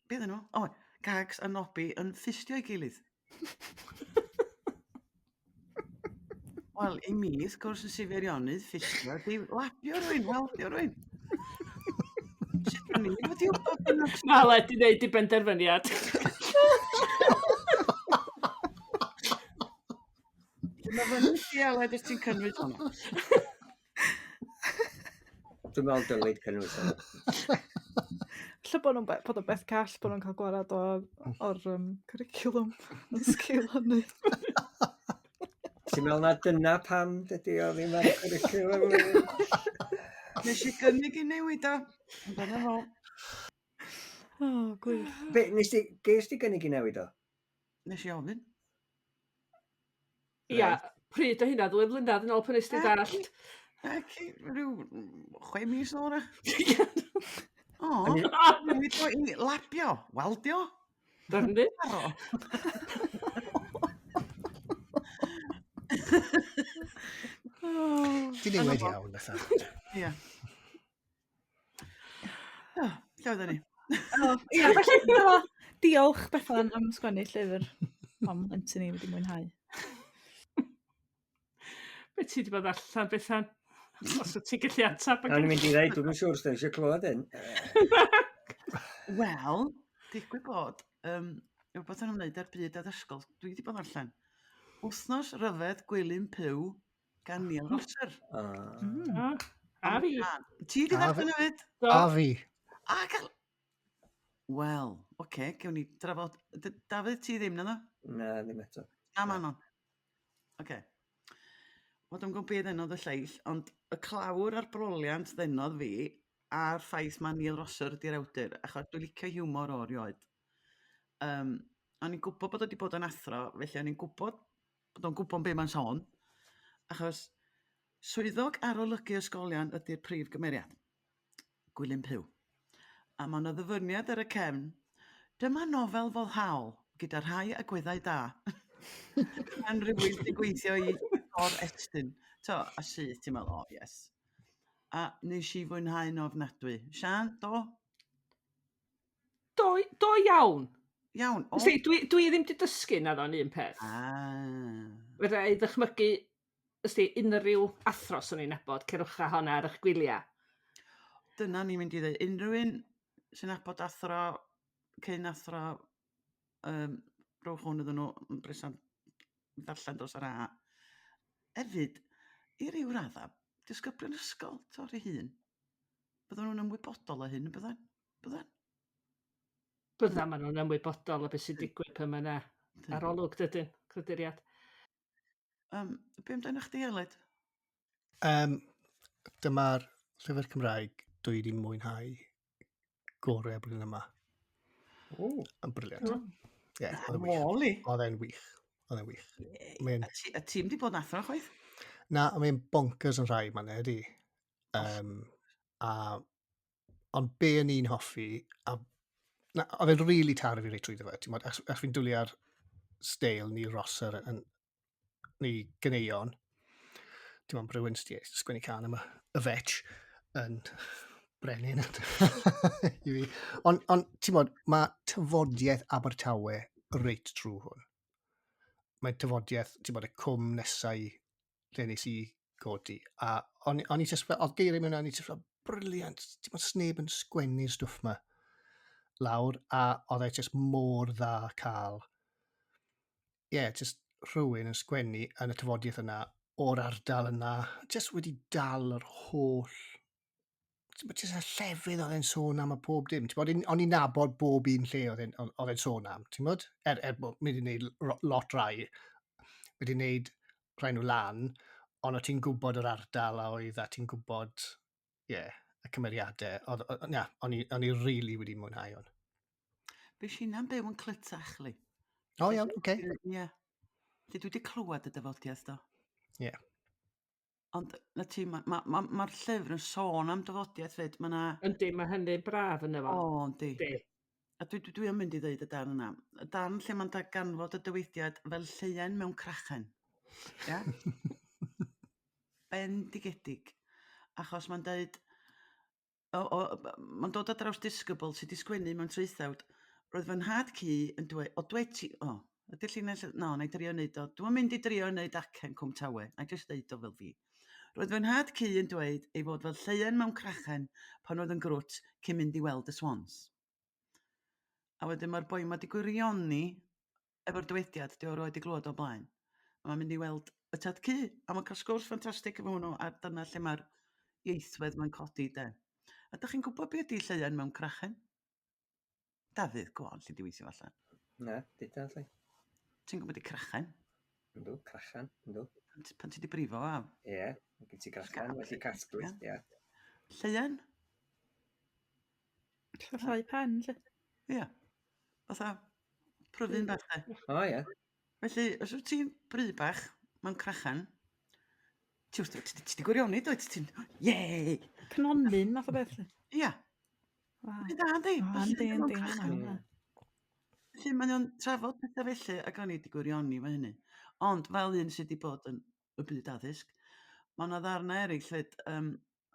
Be oedden nhw? O, Gags a Nobby yn ffistio ei gilydd. Wel, i mi, wrth gwrs, yn Sir Feirionnydd, ffistio ydi labio rhywun, weldio rhywun. Sut o'n i'n wedi wybod hynna? Mae Aled i wneud i benderfyniad. Dwi'n meddwl ti, Aled, os ti'n cynnwys hwnna. Dwi'n meddwl dylid cynnwys hwnna. Lle bod nhw'n bod o'n beth call bod nhw'n cael gwarad o, o'r cwricwlwm yn sgil hynny. Ti'n meddwl na dyna pam dydy o ddim ar y cwricwlwm? Nes i gynnig i newid o. Ond dyna fo. O, gwych. Be, nes ti, ges ti gynnig i newid o? Nes i ofyn. Ia, pryd o hynna, 2 flynedd yn ôl pan nes ti ddallt. Ac rhyw 6 mis nôl na. O, newid o i labio, waldio. Dyrnu. Taro. Di newid iawn, Bethan. Ie. O, lle oedden ni? O, ia, felly, dyma, diolch Bethan am sgwennu llyfr. Am plentyn ni wedi mwynhau. Be ti wedi bod allan, Bethan? Os wyt ti'n gallu ateb. O'n i'n mynd i ddeud, dwi'm yn siŵr os da ni eisiau clywed hyn. Wel, digwydd bod, rhywbeth yn ymwneud â'r byd addysgol, dwi wedi bod allan. Wythnos Ryfedd Gwilym Puw gan Neil Rosser. A fi. Ti wedi ddarllen hefyd? Do. A fi. A gael... Wel, oce, okay, gewn ni drafod... Dafydd, ti ddim, na ddo? Na, ddim eto. Na, Manon. Oce. Okay. Wel, dwi'n gwybod beth ddenodd y lleill, ond y clawr a'r broliant ddenodd fi a'r ffaith mae Neil Rosser ydy'r awdur, achos dwi'n licio hiwmor o erioed. O'n i'n gwybod bod o wedi bod yn athro, felly o'n i'n gwybod bod o'n gwybod be mae'n sôn, achos swyddog arolygu ysgolion ydy'r prif gymeriad, Gwilym Puw. A mae yna ddyfyniad ar y cefn, dyma nofel foddhaol gyda rhai agweddau da. Gan rhywun sy'n gweithio i Tor Estyn. To, a syth, ti'n meddwl, oh yes. A nes i fwynhau'n ofnadwy. Sian, do? Do, do iawn. Iawn. O. Wsti, dwi ddim wedi dysgu na ddo'n un peth. Fedra i ddychmygu, wsti, unrhyw athro swn i'n nabod, cerwch â honna ar eich gwyliau. Dyna ni'n mynd i ddweud. Unrhyw un sy'n nabod athro, cyn athro, rhowch hwn iddyn nhw yn bresant ddarllen dros yr A. Hefyd, i ryw radda, disgyblion ysgol, torri hun. Bydden nhw'n ymwybodol o hyn, bydden? Bydden? Bydden, maen nhw'n ymwybodol o beth sy'n digwydd pan mae yna arolwg, dydyn, crwydriad. Be amdano chdi, Aled? Dyma'r llyfr Cymraeg dwi wedi mwynhau gorau blwyddyn yma. Yn brilliant. Ie, oedd e'n wych. Wally. Oedd e'n wych. Oedd e'n wych. Mae'n A ti'n di bod yn athro chwaith? Na, mae'n bonkers yn rhai ma'n ydi. Ond be o'n i'n hoffi, a, na, oedd e'n really taro fi reit trwyddo fe. Ti'n gwbod, achos fi'n dwlu ar steil Neil Rosser yn ni ganeuon. Ti'n gwbod, rhywun sydd wedi sgwennu cân am y fetch yn brenin i fi. Ond ti'n gwbod, mae tafodiaeth Abertawe reit trwy hwn. Mae tafodiaeth, ti'n gwbod, y cwm nesau lle nes i godi. A o'n i just fel, oedd geiriau mewn, o'n i just fel, brilliant, ti'n gwbod, sneb yn sgwennu'r stwff ma lawr, a oedd e just mor dda cael, ie, yeah, just rhywun yn sgwennu yn y tafodiaeth yna, o'r ardal yna, just wedi dal yr holl, ti'n gwbod, just y llefydd oedd e'n sôn am a pob dim. Ti'n gwbod, o'n i'n nabod bob un lle oedd e'n sôn am, ti'n gwbod? Er bod mi wedi gwneud lot rai, wedi gwneud rhai nhw lan, ond o ti'n gwybod yr ardal a oedd, a ti'n gwybod, ie, yeah, y cymeriadau. O'n i really wedi mwynhau hwn. Be sy'n am byw yn Clytach, li? O, iawn, oce. Ie. Lle dwi wedi clywed y dyfodiaeth, do. Ie. Ond, na ti, mae'r llyfr yn sôn am dyfodiaeth fyd, mae 'na Yndi, mae hynny'n braf yna fo. O, yndi. Yndi. A dwi yn mynd i ddeud y darn yna. Y darn lle mae'n darganfod y dywediad fel lleuen mewn crachen. Ia? Bendigedig. Achos mae'n deud, mae'n dod ar draws disgybl sydd wedi sgwennu mewn traethawd. Roedd fy nhad cu yn dweud, o dweud ti, o, ydy'r llinell, no, na i drio wneud o. Dwi'm yn mynd i drio wneud acen Cwm Tawe, na i jyst deud o fel fi. Roedd fy nhad cu yn dweud ei fod fel lleuen mewn crachen pan oedd yn grwt cyn mynd i weld y Swans. A wedyn mae'r boi ma 'di gwirioni efo'r dywediad, di o roed i glywed o blaen. A mae'n mynd i weld y tad cu, a mae'n cael sgwrs ffantastig efo hwnnw, a dyna lle mae'r ieithwedd mae'n codi, de. A dych chi'n gwybod be ydy lleian mewn crachen? Dafydd, go on, lle di weithio allan. Na, dyda, lle. Ti'n gwybod di crachen? Yndw, crachan, yndw. Pan ti di brifo, a... Ie, yeah, gen ti crachan, felly casglu, ie. Yeah. Lleian? Llai pen, lle. Ie. Yeah. Fatha pryfyn bach, de. O, ie. Felly, os wyt ti'n bry bach mewn crachan, ti wrth, ti, ti di gwirioni, dwyt? Ti'n, yey! Cnonyn, math o beth. Ia. Waw. Mae'n da, yndi? O, yndi, yndi, hwnna. Felly, mae o'n trafod pethau felly, ac o'n i wedi gwirioni fo hynny. Ond, fel un sydd wedi bod yn y byd addysg, mae yna ddarnau eraill fyd, um,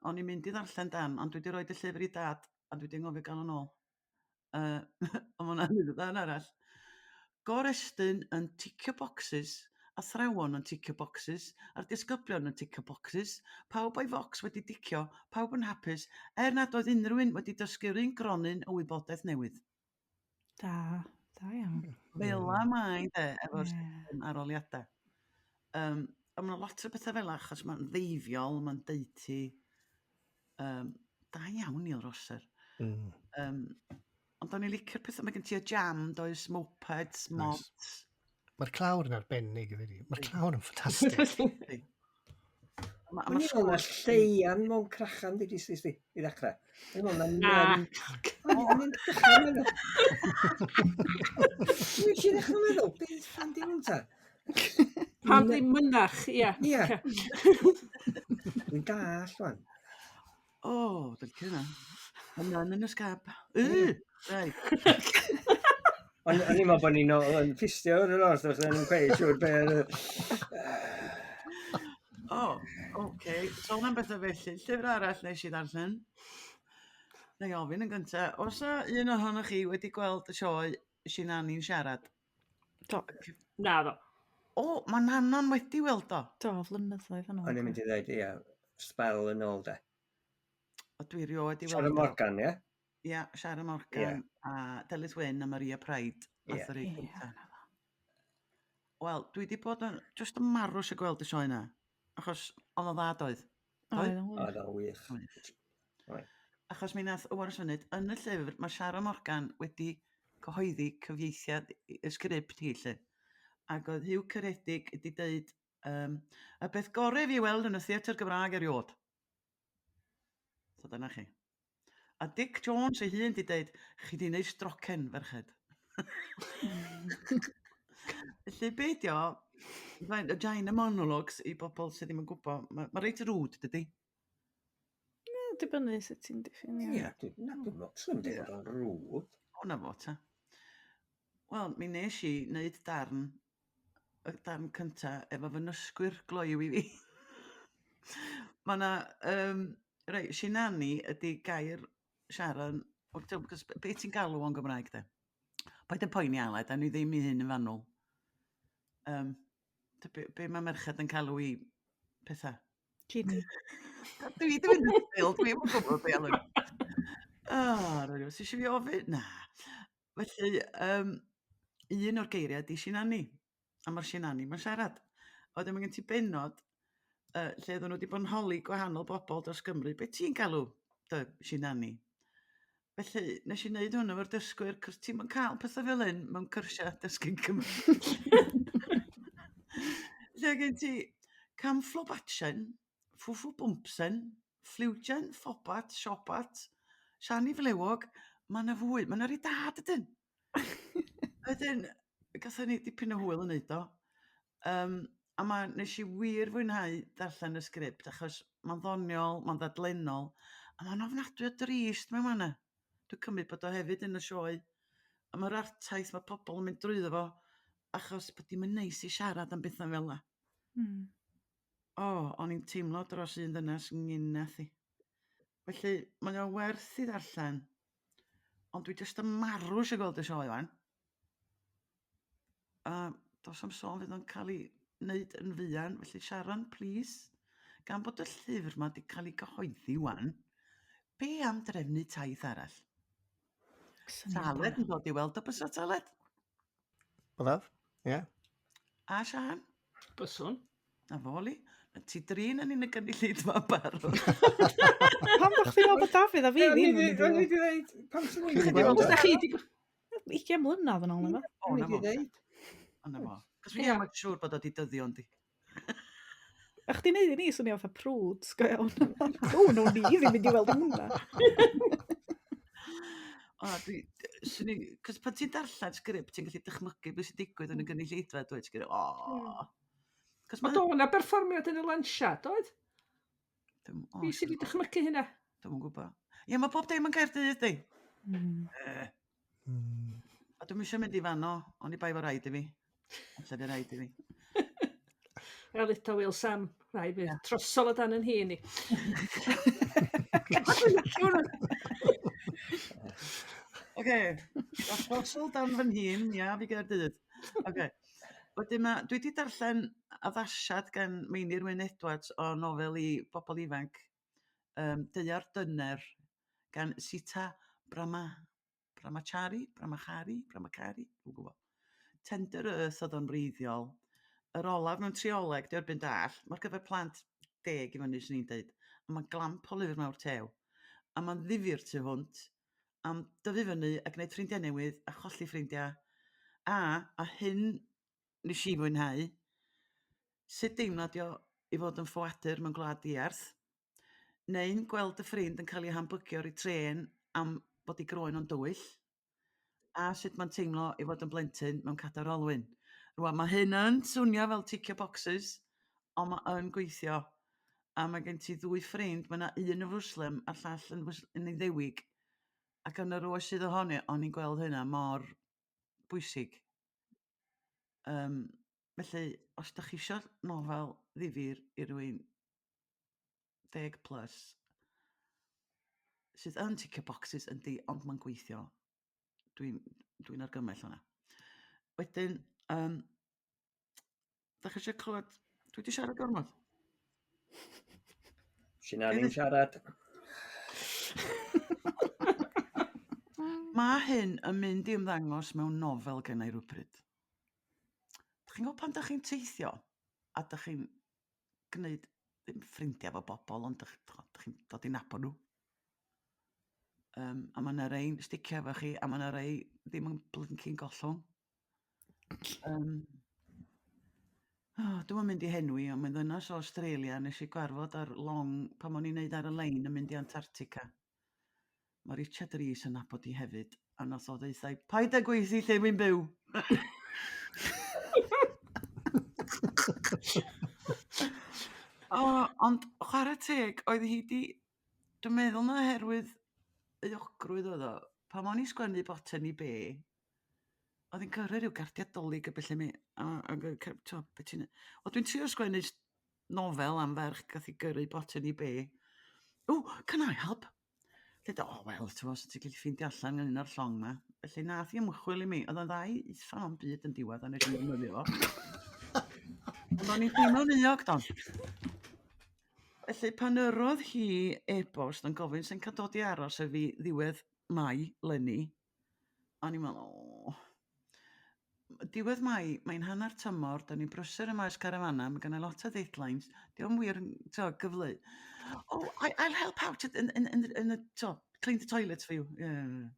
o'n i'n mynd i ddarllen dan, ond dwi wedi rhoi y llyfr i dad, a dwi wedi anghofio gael o'n ôl. Ond ma' hwnna'n ddarn arall. Gorestyn yn ticio bocsys, athrawon yn ticio bocsys, a'r disgyblion yn ticio bocsys, pawb o'i focs wedi dicio, pawb yn hapus, er nad oedd unrhyw un wedi dysgu'r un gronyn o wybodaeth newydd. Da, da iawn. Fela mae de, efo'r yeah. aroliadau. Um, a mae lot o bethau fel achos mae'n ddeifiol, mae'n deiti. Um, da iawn Neil Rosser. Um, ond o'n i'n licio'r pethau, mae gen ti y jam, does, mopeds, mods. Nice. Mae'r clawr yn arbennig i fi. Mae'r clawr yn ffantastig. O'n i'n meddwl na lleian mewn crachan di di di i ddechrau. O'n i'n meddwl na... O'n i'n dechrau meddwl. Dwi'n i ddechrau meddwl, beth fan di hwn ta? Pam ddim mynach, ia. Ia. Dwi'n dall, wan. O, dwi'n licio hynna. Hwnna'n yn y sgab. Yy, reit. O'n i'n meddwl bod ni'n yn ffistio yn yr os, o'n i'n cweith siŵr be... O, oce. Sôn am bethau felly. Llyfr arall nes i ddarllen. Na i ofyn yn gyntaf, oes 'na un ohonoch chi wedi gweld y sioe Sinani'n siarad? Do. Na ddo. O, mae Nanon wedi weld o. Do, flynyddoedd yn ôl. O'n i'n mynd i ddweud, ia, spel yn ôl de. O, dwi rioed wedi weld Sharon Morgan, ie? Ia, Sharon Morgan a Delyth Wyn a Maria Pride. Nath yr un gynta. Wel, dwi wedi bod yn just yn marw eisiau gweld y sioe yna. Achos oedd o'n dda doedd. Oedd o'n wych. Oedd o'n wych. Achos mi nath, o wan funud, yn y llyfr mae Sharon Morgan wedi cyhoeddi cyfieithiad y sgript hi lle. Ac oedd Huw Ceredig wedi deud, um, y beth gorau fi weld yn y theatr Gymraeg erioed. So dyna chi. A Dic Jones ei hun di deud, chi di wneud strocen, ferched. Felly be di o, y China Monologues i bobl sydd ddim yn gwybod, mae ma reit rude, dydy? Ie, dibynnu sut ti'n diffinio. Ie, dwi'n meddwl bod o'n rude. O, na fo, ta. Wel, mi nes i wneud darn, y darn cynta efo fy nysgwyr gloyw i fi. Mae yna, um, rei, sinani ydy gair Sharon, wel, ti'n gwbod, be ti'n galw o'n Gymraeg de? Paid yn poeni Aled, a ni ddim i hyn yn fanwl. Um, be, be mae merched yn calw i pethau? Genie. Dwi wedi mynd yn ffil, dwi'n gwybod be Aled. Oh, rwy'n eisiau fi ofyn? Na. Felly, um, un o'r geiriau ydy sinani. A mae'r sinani mae'n siarad. A wedyn mae gen ti bennod uh, lle oedden nhw wedi bod yn holi gwahanol bobl dros Gymru. Be ti'n galw dy sinani? Felly, nes i wneud hwn efo'r dysgwyr, cos ti'n cael pethau fel hyn mewn cyrsiau dysgu Cymru. Lle gen ti camfflobatsen, ffwffw bwmpsen, ffliwjen, ffobat, siobat, siani flewog, mae yna fwy, mae yna rei da dydyn. Wedyn, gathon ni dipyn o hwyl yn neud o. Um, a ma, nes i wir fwynhau darllen y sgript, achos mae'n ddoniol, mae'n ddadlennol, a mae'n ofnadwy o drist mewn manna. Dwi'n cymryd bod o hefyd yn y sioe. A mae'r artaith mae pobl yn mynd drwyddo fo, achos bod dim yn neis i siarad am bethau fel yna. O, o'n i'n teimlo dros un ddynes ngynnath i. Felly, mae o werth i ddarllen, ond dwi jyst yn marw eisiau gweld y sioe wan. A does am sôn fydd o'n cael ei wneud yn fuan, felly Sharon, please, gan bod y llyfr ma wedi cael ei gyhoeddi wan, be am drefnu taith arall? Taled yn dod i weld o bysa Taled? Byddaf, ie. Yeah. A Sian? Byswn. Na fo, Li. Ti drin yn un y gynulleidfa barod. Pam bod chdi'n meddwl bod Dafydd a fi ddim yn mynd i O'n i wedi dweud, pam sy'n ni'n Chi'n gweld Os da chi di... 20 mlynedd yn ôl, na fo? O, O'n i na wedi fo. dweud. O, na fo. Cos fi am yn siŵr bod o di dyddio, yndi. A chdi'n neud i ni swnio fatha prudes, go iawn. O, no ni ddim mynd i weld hwnna. O, dwi... Swn i... Cos pan ti'n darllen sgript, ti'n gallu dychmygu beth sy'n digwydd yn y gynulleidfa, dwi ti'n gwneud, o. Cos Ond mae... o na berfformiad yn y lansiad, oedd? Dwi'm- o, Fi sydd wedi dychmygu hynna. Dwi'm yn gwybod. Ie, mae bob dim yn Caerdydd, di. Eh. A dwi'm eisiau mynd i fanno, oni bai fo raid i fi. Alla fydd raid i fi. Wel, eto Will Sam, rai fi trosol o dan yn hun i. Oce, trosol dan fy nhîn, ia, fi Gaerdydd. Oce. Wedyn ma, dwi wedi darllen addasiad gan Meinir Wyn Edwards o nofel i bobl ifanc, Daear Dyner, gan Sita Brahma, Brahmachari, Brahmachari, Brahmachari, dwi'n gwybod. Tender Earth oedd o'n wreiddiol. Yr olaf mewn trioleg, di erbyn dall, mae'r gyfer plant 10 i fyny, swn i'n deud. A mae'n glamp o lyfr mawr tew. A mae'n ddifyr tu hwnt am dyfu fyny a gwneud ffrindiau newydd a cholli ffrindiau. A hyn nes i fwynhau, sut deimlad 'di o i fod yn ffoadur mewn gwlad diarth, neu'n gweld y ffrind yn cael ei hambygio ar ei trên am bod ei groen o'n dywyll, a sut mae'n teimlo i fod yn blentyn mewn cadair olwyn. Rwan, mae hyn yn swnio fel ticio boxes, ond mae yn gweithio. A mae gen ti ddwy ffrind, mae yna un yn Fwslim a'r llall yn, yn Iddewig. Ac yn yr oes sydd ohoni, o'n i'n gweld hynna mor bwysig. Felly, os da chi isio nofel ddifyr i rywun 10 plus, sydd yn ticio boxes yndi, ond mae'n gweithio. Dwi'n dwi argymell hwnna. Wedyn, da chi eisiau clywed... Dwi wedi siarad gormod. Sina ni'n siarad. Mae hyn yn mynd i ymddangos mewn nofel gen i rhywbryd. Da chi'n gwybod pan da chi'n teithio a da chi'n gwneud ddim ffrindiau efo bobl, ond da chi'n dod i nabod nhw. A mae yna rei sticio efo chi, a mae yna rei ddim yn blincin gollwng. Dwi'm yn mynd i henwi, ond mae'n ddynas o Australia nes i gwarfod ar long pan o'n i'n neud ar y lein yn mynd i Antarctica. Mae Richard Rees yn nabod i hefyd, a nath o ddeutha i, paid â gweithio lle dwi'n byw. O, ond chwarae teg, oedd hi di, dwi'n meddwl na oherwydd euogrwydd oedd o, pan o'n i'n sgwennu boten i be, oedd hi'n gyrru rhyw gardiau Dolig a ballu mi, a t'o, be ti'n... Wel, dwi'n trio sgwennu nofel am ferch gath i gyrru boten i be. Oh, can I help? Dweud, oh, wel, ti'n gwbod, ti'n gallu ffeindio allan yn un o'r llong ma. Felly nath i ymchwil i mi, oedd o'n ddau uffan o'n byd yn diwedd, a nes i ddefnyddio fo. Ond o'n i'n teimlo'n euog, don. Felly pan yrrodd hi e-bost yn gofyn sy'n cael dod i aros ef fi ddiwedd Mai leni, o'n i'n meddwl, o, diwedd Mai, mae'n hanner tymor, da ni'n brysur ym maes carafana, mae gen i lot o deadlines, di o'm wir yn, t'o, gyfleu. Oh, I'll help out in the, t'o, clean the toilets for you. Yeah.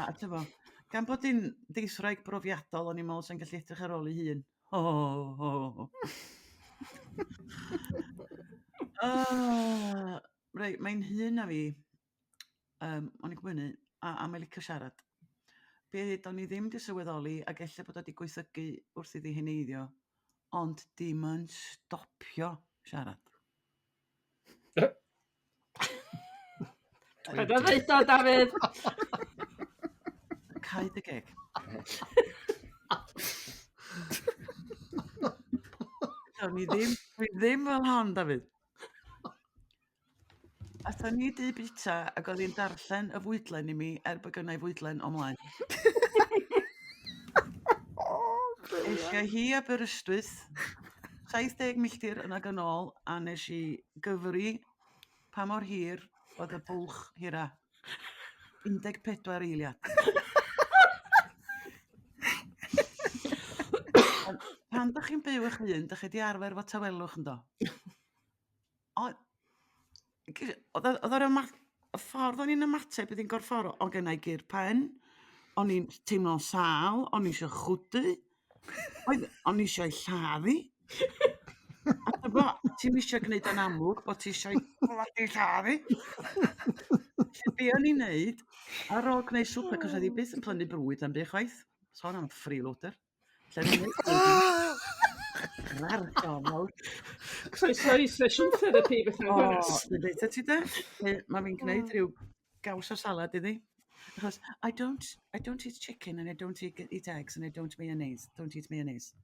A t'bo, gan bod hi'n deithwraig brofiadol, o'n i'n meddwl sy'n gallu edrych ar ôl ei hun. Oh, oh, oh. Reit, mae'n hŷn na fi. O'n i'n gwybod hynny, a mae'n licio siarad. Be do'n i ddim 'di sylweddoli, ac ella bod o 'di gwaethygu wrth iddi heneiddio, ond dim yn stopio siarad. Paid â ddeud o, Dafydd! Cau dy geg. Do'n i ddim, dwi ddim fel hon, Dafydd. Athon ni dŷ bita ac oedd hi'n darllen y fwydlen i mi er bod gynna i fwydlen o mlaen. Es i â hi Aberystwyth, 70 milltir yn ag yn ôl, a nes i gyfri pa mor hir oedd y bwlch hira. 14 eiliad. Pan da chi'n byw eich hun, da chi di arfer fo tawelwch ynddo? O, oedd oedd yr y ffordd o'n i'n ymateb iddi'n gorfforol, oedd gen i gur pen, o'n i'n teimlo'n sâl, o'n i eisiau chwdu, oedd, o'n i eisiau lladd hi. A dyma, ti'm eisiau gwneud o'n amlwg bod ti eisiau bloody lladd hi. Felly be o'n i'n neud, ar ôl gwneud swper, cos oedd hi byth yn prynu bwyd am byd chwaith, sôn am freeloader. Lle o'n i'n neud Rargol. Croeso i sesiwn therapi Bethan O, Gwanas. dwi'n deutha ti de, mae fi'n gwneud rhyw gaws o salad iddi. Achos I don't eat chicken and I don't eat eggs and I don't mayonnaise. Don't eat mayonnaise.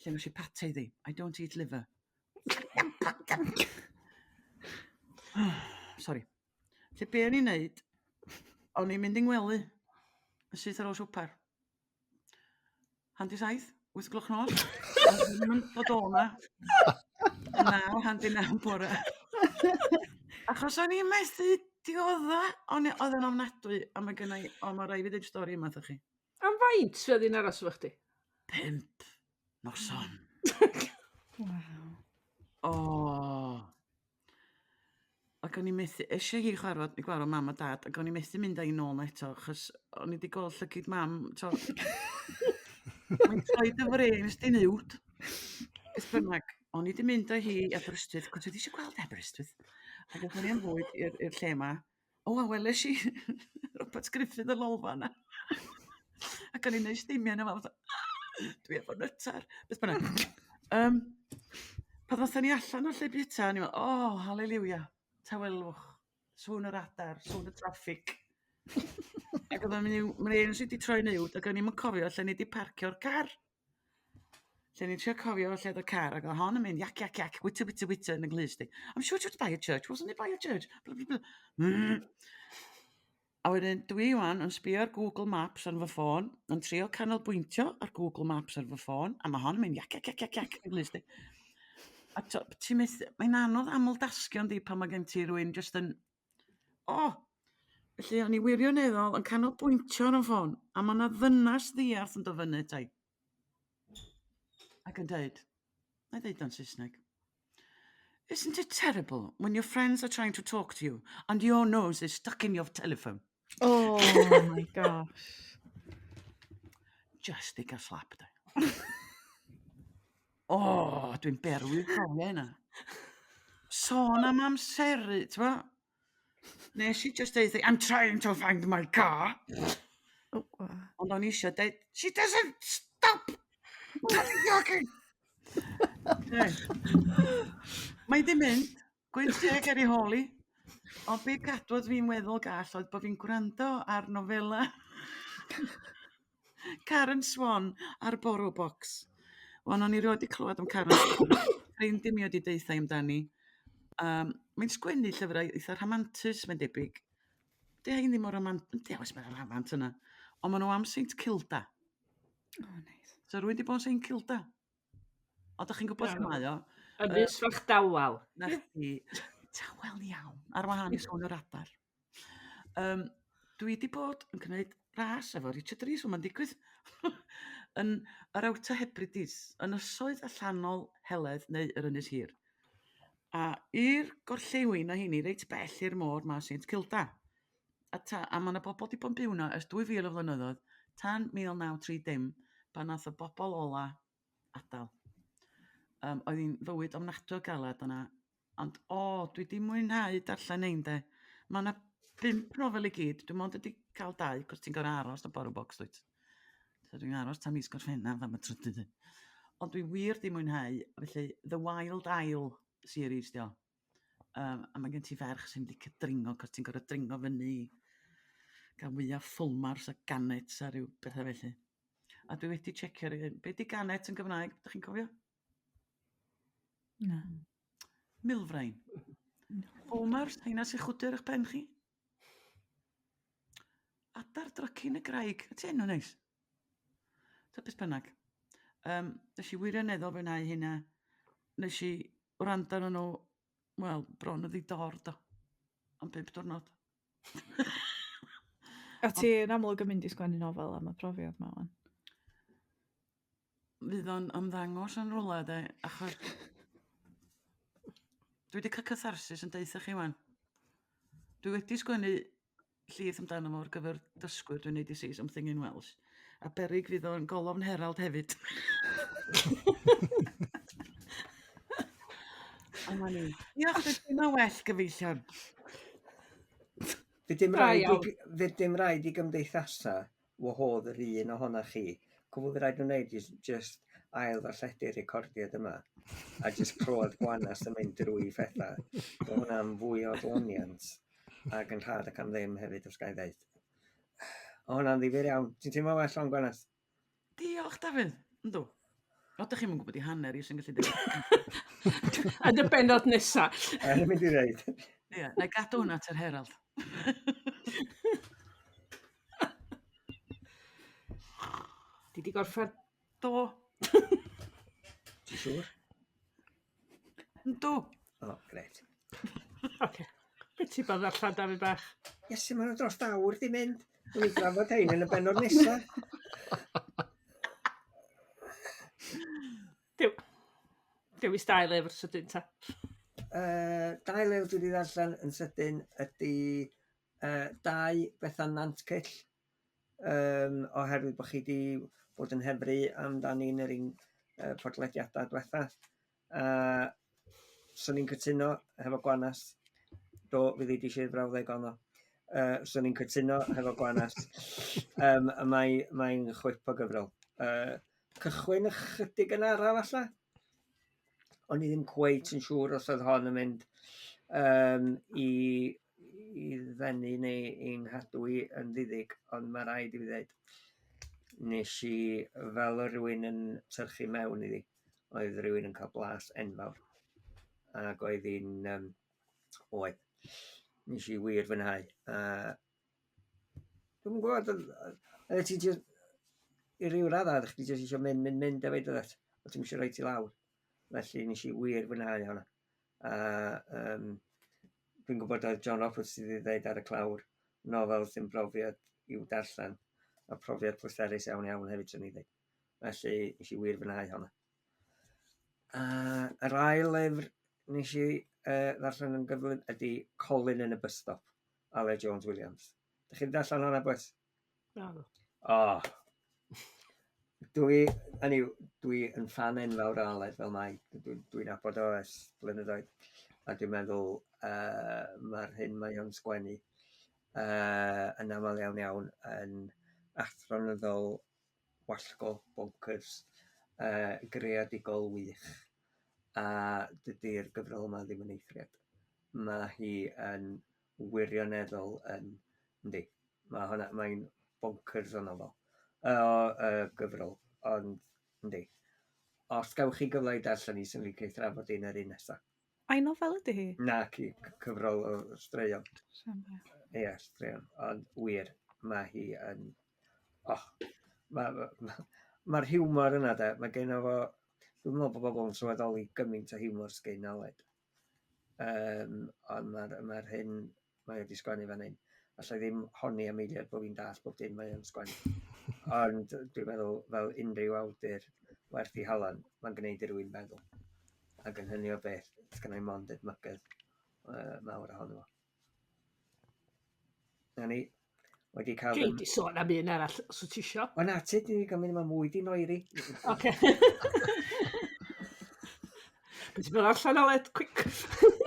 Felly nes i pate iddi. I don't eat liver. Sorry. Felly be o'n i'n neud, o'n i'n mynd i'n ngwely yn syth ar ôl swper. 6:30, 8 gloch nos. A ddim yn dod o 'na. 9, 8:30 bore. Achos o'n i'n methu diodda. O'n i, oedd yn ofnadwy, a mae gynna i, o, mae rhaid fi ddeud stori yma wrthoch chi. Am faint fydd hi'n aros efo chdi? 5 noson. Waw. O. Ac o'n i methu, eisiau hi chwarfod, i gwarfod mam a dad, ac o'n i methu mynd â hi nôl 'na eto, achos o'n i 'di gweld llygid mam, t'o'. Mae'n troi dy frêns di'n uwd. Beth bynnag, o'n i 'di mynd â hi i Aberystwyth, cos oedd hi eisiau gweld Aberystwyth. Ac aethon ni am fwyd i'r lle 'ma. O, a weles i Robert Gruffydd y Lolfa 'na. Ac o'n i'n neud stumiau yna fatha, "Ah, dwi efo nytar." Beth bynnag. Pan ddothon ni allan o'r lle bwyta, o'n i'n meddwl, o, haleliwia, tawelwch, sŵn yr adar, sŵn y traffig. Ac oedd o'n mynd i'w mrêns i 'di troi'n uwd ac o'n i'm yn cofio lle o'n i 'di parcio'r car. Lle o'n i'n trio cofio lle oedd y car ac oedd hon yn mynd iac iac iac witter witter witter yn 'y nghlust i. I'm sure it was by a church, wasn't it by a church? Blah blah blah. A wedyn dwi 'wan yn sbio ar Google Maps ar fy ffôn, yn trio canolbwyntio ar Google Maps ar fy ffôn, a mae hon yn mynd iac iac iac iac iac yn 'nghlust i. A t'o' ti'n methu, mae'n anodd amldasgio yndi pan mae gen ti rywun jyst yn, o! Felly o'n i wirioneddol yn canolbwyntio ar 'yn ffôn, a ma' 'na ddynas ddiarth yn dod fyny ata i. Ac yn deud, na i ddeud o'n Saesneg. Isn't it terrible when your friends are trying to talk to you and your nose is stuck in your telephone? Oh my gosh. Just i gael slap, de. O, oh, dwi'n berwi cofio hynna. Sôn am amseru, ti'n bo? Nes i just deud, I'm trying to find my car. Oh, wow. Ond o'n i eisiau deud, she doesn't stop talking. Mae di mynd, gwynt teg ar ei hôl hi. Ond be gadwodd fi'n weddol gall oedd bod fi'n gwrando ar nofela Karen Swan ar Borough Box. Wel, o'n i rioed 'di clywed am Karen Swan. Ffrind i mi oedd 'di deutha i amdani. Mae'n sgwennu llyfrau eitha rhamantus, mae'n debyg. 'Di rhein ddim mor ramant... Yndi, oes, mae 'na ramant yna. Ond maen nhw am St Kilda. Oh, nice. So rywun 'di bod yn St Kilda? O, dach chi'n gwybod lle mae o? Ynys fach dawel. Na chdi. Tawel iawn. Ar wahân i sŵn yr adar. Dwi 'di bod yn gwneud ras efo Richard Rees, wel mae'n digwydd, yn yr Outer Hebrides, ynysoedd allanol Heledd neu yr Ynys Hir. A i'r gorllewin o heini, reit bell i'r môr, mae St Kilda. A, ta, a mae yna bobl 'di bod yn byw yno ers 2000 o flynyddoedd, tan 1930, pan nath y bobl ola adael. Oedd hi'n fywyd ofnadwy o galed yna. Ond o, dwi 'di mwynhau darllen ein de. Mae yna 5 nofel i gyd. Dwi mond wedi cael dau, cos ti'n gorfod aros am Borrow Box, dwyt. So dwi'n aros tan mis Gorffennaf am y trydydd un. Ond dwi wir 'di mwynhau, felly The Wild Isle series 'di o. A mae gen ti ferch sy'n licio dringo, cos ti'n gorfod dringo fyny i gael mwyaf fulmars a gannets a rhyw bethau felly. A dwi wedi checio rhywun. Be 'di gannet yn Gymraeg? Dych chi'n cofio? Na. Milfrain. Fulmars, heina sy'n chwdu ar eich pen chi? Adar drycin y graig. Ydy enw neis? Ta beth bynnag. Nes i wirioneddol fwynhau hynna. Nes i wrando arnyn nhw, wel, bron yn ddi-dor do. Am 5 diwrnod. A ti yn amlwg yn mynd i sgwennu nofel am y profiad 'ma 'wan. Fydd o'n ymddangos yn rwla de, achos dwi wedi cael catharsis yn deutha chi wan. Dwi wedi sgwennu llith amdano fo ar gyfer dysgwyr dwi'n neud i See Something in Welsh. A beryg fydd o'n golofn Herald hefyd. A ma' ni. Diolch, dwi'n teimlo'n well gyfeillion. Fydd dim Da rhaid i, iawn. fydd dim rhaid i gymdeithasau wahodd yr un ohonach chi. Cwbl fydd rhaid nhw wneud is just ail ddarlledu'r recordiad yma a just clywed Gwanas yn mynd drwy phethau. Mae hwnna'n fwy o adloniant ac yn rhad ac am ddim hefyd os ga i ddeud. O hwnna'n ddifyr iawn. Ti'n teimlo well o'n Gwanas? Diolch, Dafydd. Yndw. O, dych chi'm yn gwybod i hanner i sy'n gallu dweud. Yn y bennod nesa. Yn mynd i ddeud. Ie, na i gadw hwnna at yr Herald. Di di gorffen? Do. Ti'n siŵr? Yndw. O, gret. Oce. Be ti bod allan, Dafydd bach? Iesu, maen nhw dros awr di mynd. Dwi'n drafod hein yn y bennod nesaf. Dew. Dewis dau lyfr sydyn ta. Dau lyfr dwi wedi ddarllen yn sydyn ydy dau Bethan Nantcyll. Oherwydd bod chi wedi bod yn hefru amdani yn yr un podlediadau diwetha. A swn i'n cytuno hefo Gwanas. Do, fi ddeud eisiau'r brawddeg ono. Swn i'n cytuno hefo Gwanas. Mae'n chwip o gyfrol. Cychwyn ychydig yn araf falle. O'n i ddim cweit yn siŵr os oedd hon yn mynd i ddenu neu i'n nghadw i yn ddiddig, ond mae rhaid i fi ddweud, nes i fel o rywun yn tyrchu mewn iddi, oedd rhywun yn cael blas enfawr, ac oedd hi'n, oedd, nes i wir fwynhau. Dwi'm yn gwybod, oedd ti jyst, i ryw raddau, oeddech chdi jyst isio mynd, mynd, mynd efo'i doeddet, o ti'm isio rhoi ti lawr. Felly nes i wir fwynhau hwnna. A dwi'n gwybod oedd John Roberts wedi dweud ar y clawr, nofel sy'n brofiad i'w darllen, a profiad pleserus iawn iawn hefyd, swn i ddweud. Felly nes i wir fwynhau hwnna. A yr ail lyfr nes i ddarllen yn gyflym ydy Colin yn y Bus Stop, Aled Jones Williams. Dych chi'n darllen hwnna, boys? Naddo. O. Dwi yn ffan enfawr o Aled fel mai. Dwi'n nabod o ers blynyddoedd. A dwi'n meddwl mae'r hyn mae o'n sgwennu yn aml iawn iawn yn athronyddol wallgo, bonkers, greadigol wych. A dydy'r gyfrol yma ddim yn eithriad. Mae hi yn wirioneddol yn, yndi, mae hwnna, mae'n bonkers o nofel, o gyfrol, ond yndi. Os gewch chi gyfle i darllen hi, swn i'n licio ei thrafod hi'n yr un nesaf. Ai nofel ydy hi? Na, ci, cyfrol o straeon. Straeon, ie. Ie, straeon, ond wir, mae hi yn... Oh, mae'r hiwmor yna de, mae genno fo... Dwi'n meddwl bod bobl yn sylweddoli gymaint o hiwmor sgyn Aled. Ond mae'r hyn mae wedi sgwennu fan hyn. Alla i ddim honni am eiliad bod fi'n dallt bob dim mae o'n sgwennu. Ond dwi'n meddwl fel unrhyw awdur werth i halan, mae'n gwneud i rywun feddwl. Ac yn hynny o beth, sgynna i mond edmygedd mawr ohono fo. Na ni, wedi cael... Gei di sôn am un arall, os wyt ti isio. O na, ti, di gael mynd yma mwy di noeri. Oce. Be ti'n meddwl allan, Aled? Quick.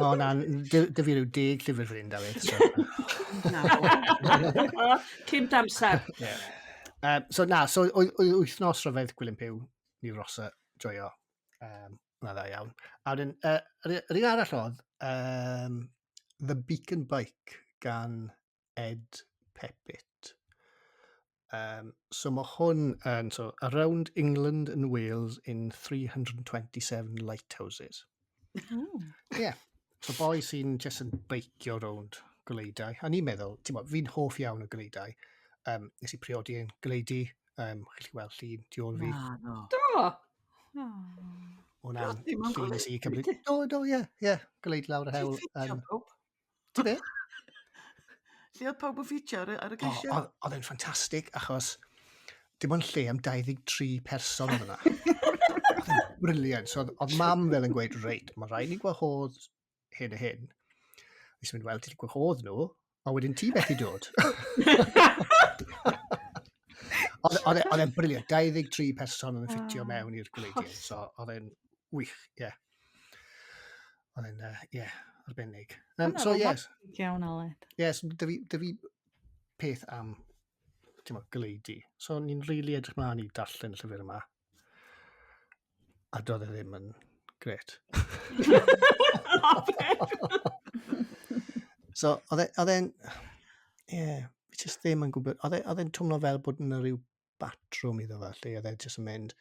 O na, dy fi ryw 10 llyfr fan hyn, Dafydd. So. Na. Cyn damser. Yeah. So na, so oedd wythnos rhyfedd Gwilym Pugh, ni Rosa, joio. Na dda iawn. A wedyn, yr un arall oedd, The Beacon Bike gan Ed Peppitt. So mae hwn yn, so, Around England and Wales in 327 Lighthouses. Ooh. Yeah. So boi sy'n just yn beicio rownd goleudau. A ni'n meddwl, ti'n bod, fi'n hoff iawn o goleudau. Nes i priodi yn goleudy. Chi'n gallu gweld llun tu ôl fi. Na, no. Do! O na, Priodi mewn llun nes i goleudy? cymryd. Do, do, ie, ie. Goleudy lawr yr Ti'n hewl. ffitio pawb? Ti be? Lle oedd pawb yn ffitio ar y O, grisiau? oedd e'n ffantastig, achos Dim ond lle am 23 person oedd yna. Brilliant. So, oedd mam fel yn gweud, reit, mae rhaid ni gwahodd hyn a hyn. Nes i'n mynd, wel, ti'n gwahodd nhw, a wedyn ti methu dod. Oedd e, e'n brilliant, 23 person yn ffitio ah. mewn i'r gwleidiau, so oedd e'n wych, ie. Yeah. Oedd e'n, yeah, arbennig. So, yes. Iawn, Aled. Yes, dy fi, dy fi peth am ti'n mo, gleidu. So, ni'n rili really edrych mlaen i darllen y llyfr yma. A doedd e ddim yn gret. So, e, oedd e'n... Ie, yeah, fi jyst ddim yn gwybod. E, oedd e'n twmlo fel bod yna rhyw batrwm iddo fe, lle oedd e jyst yn mynd...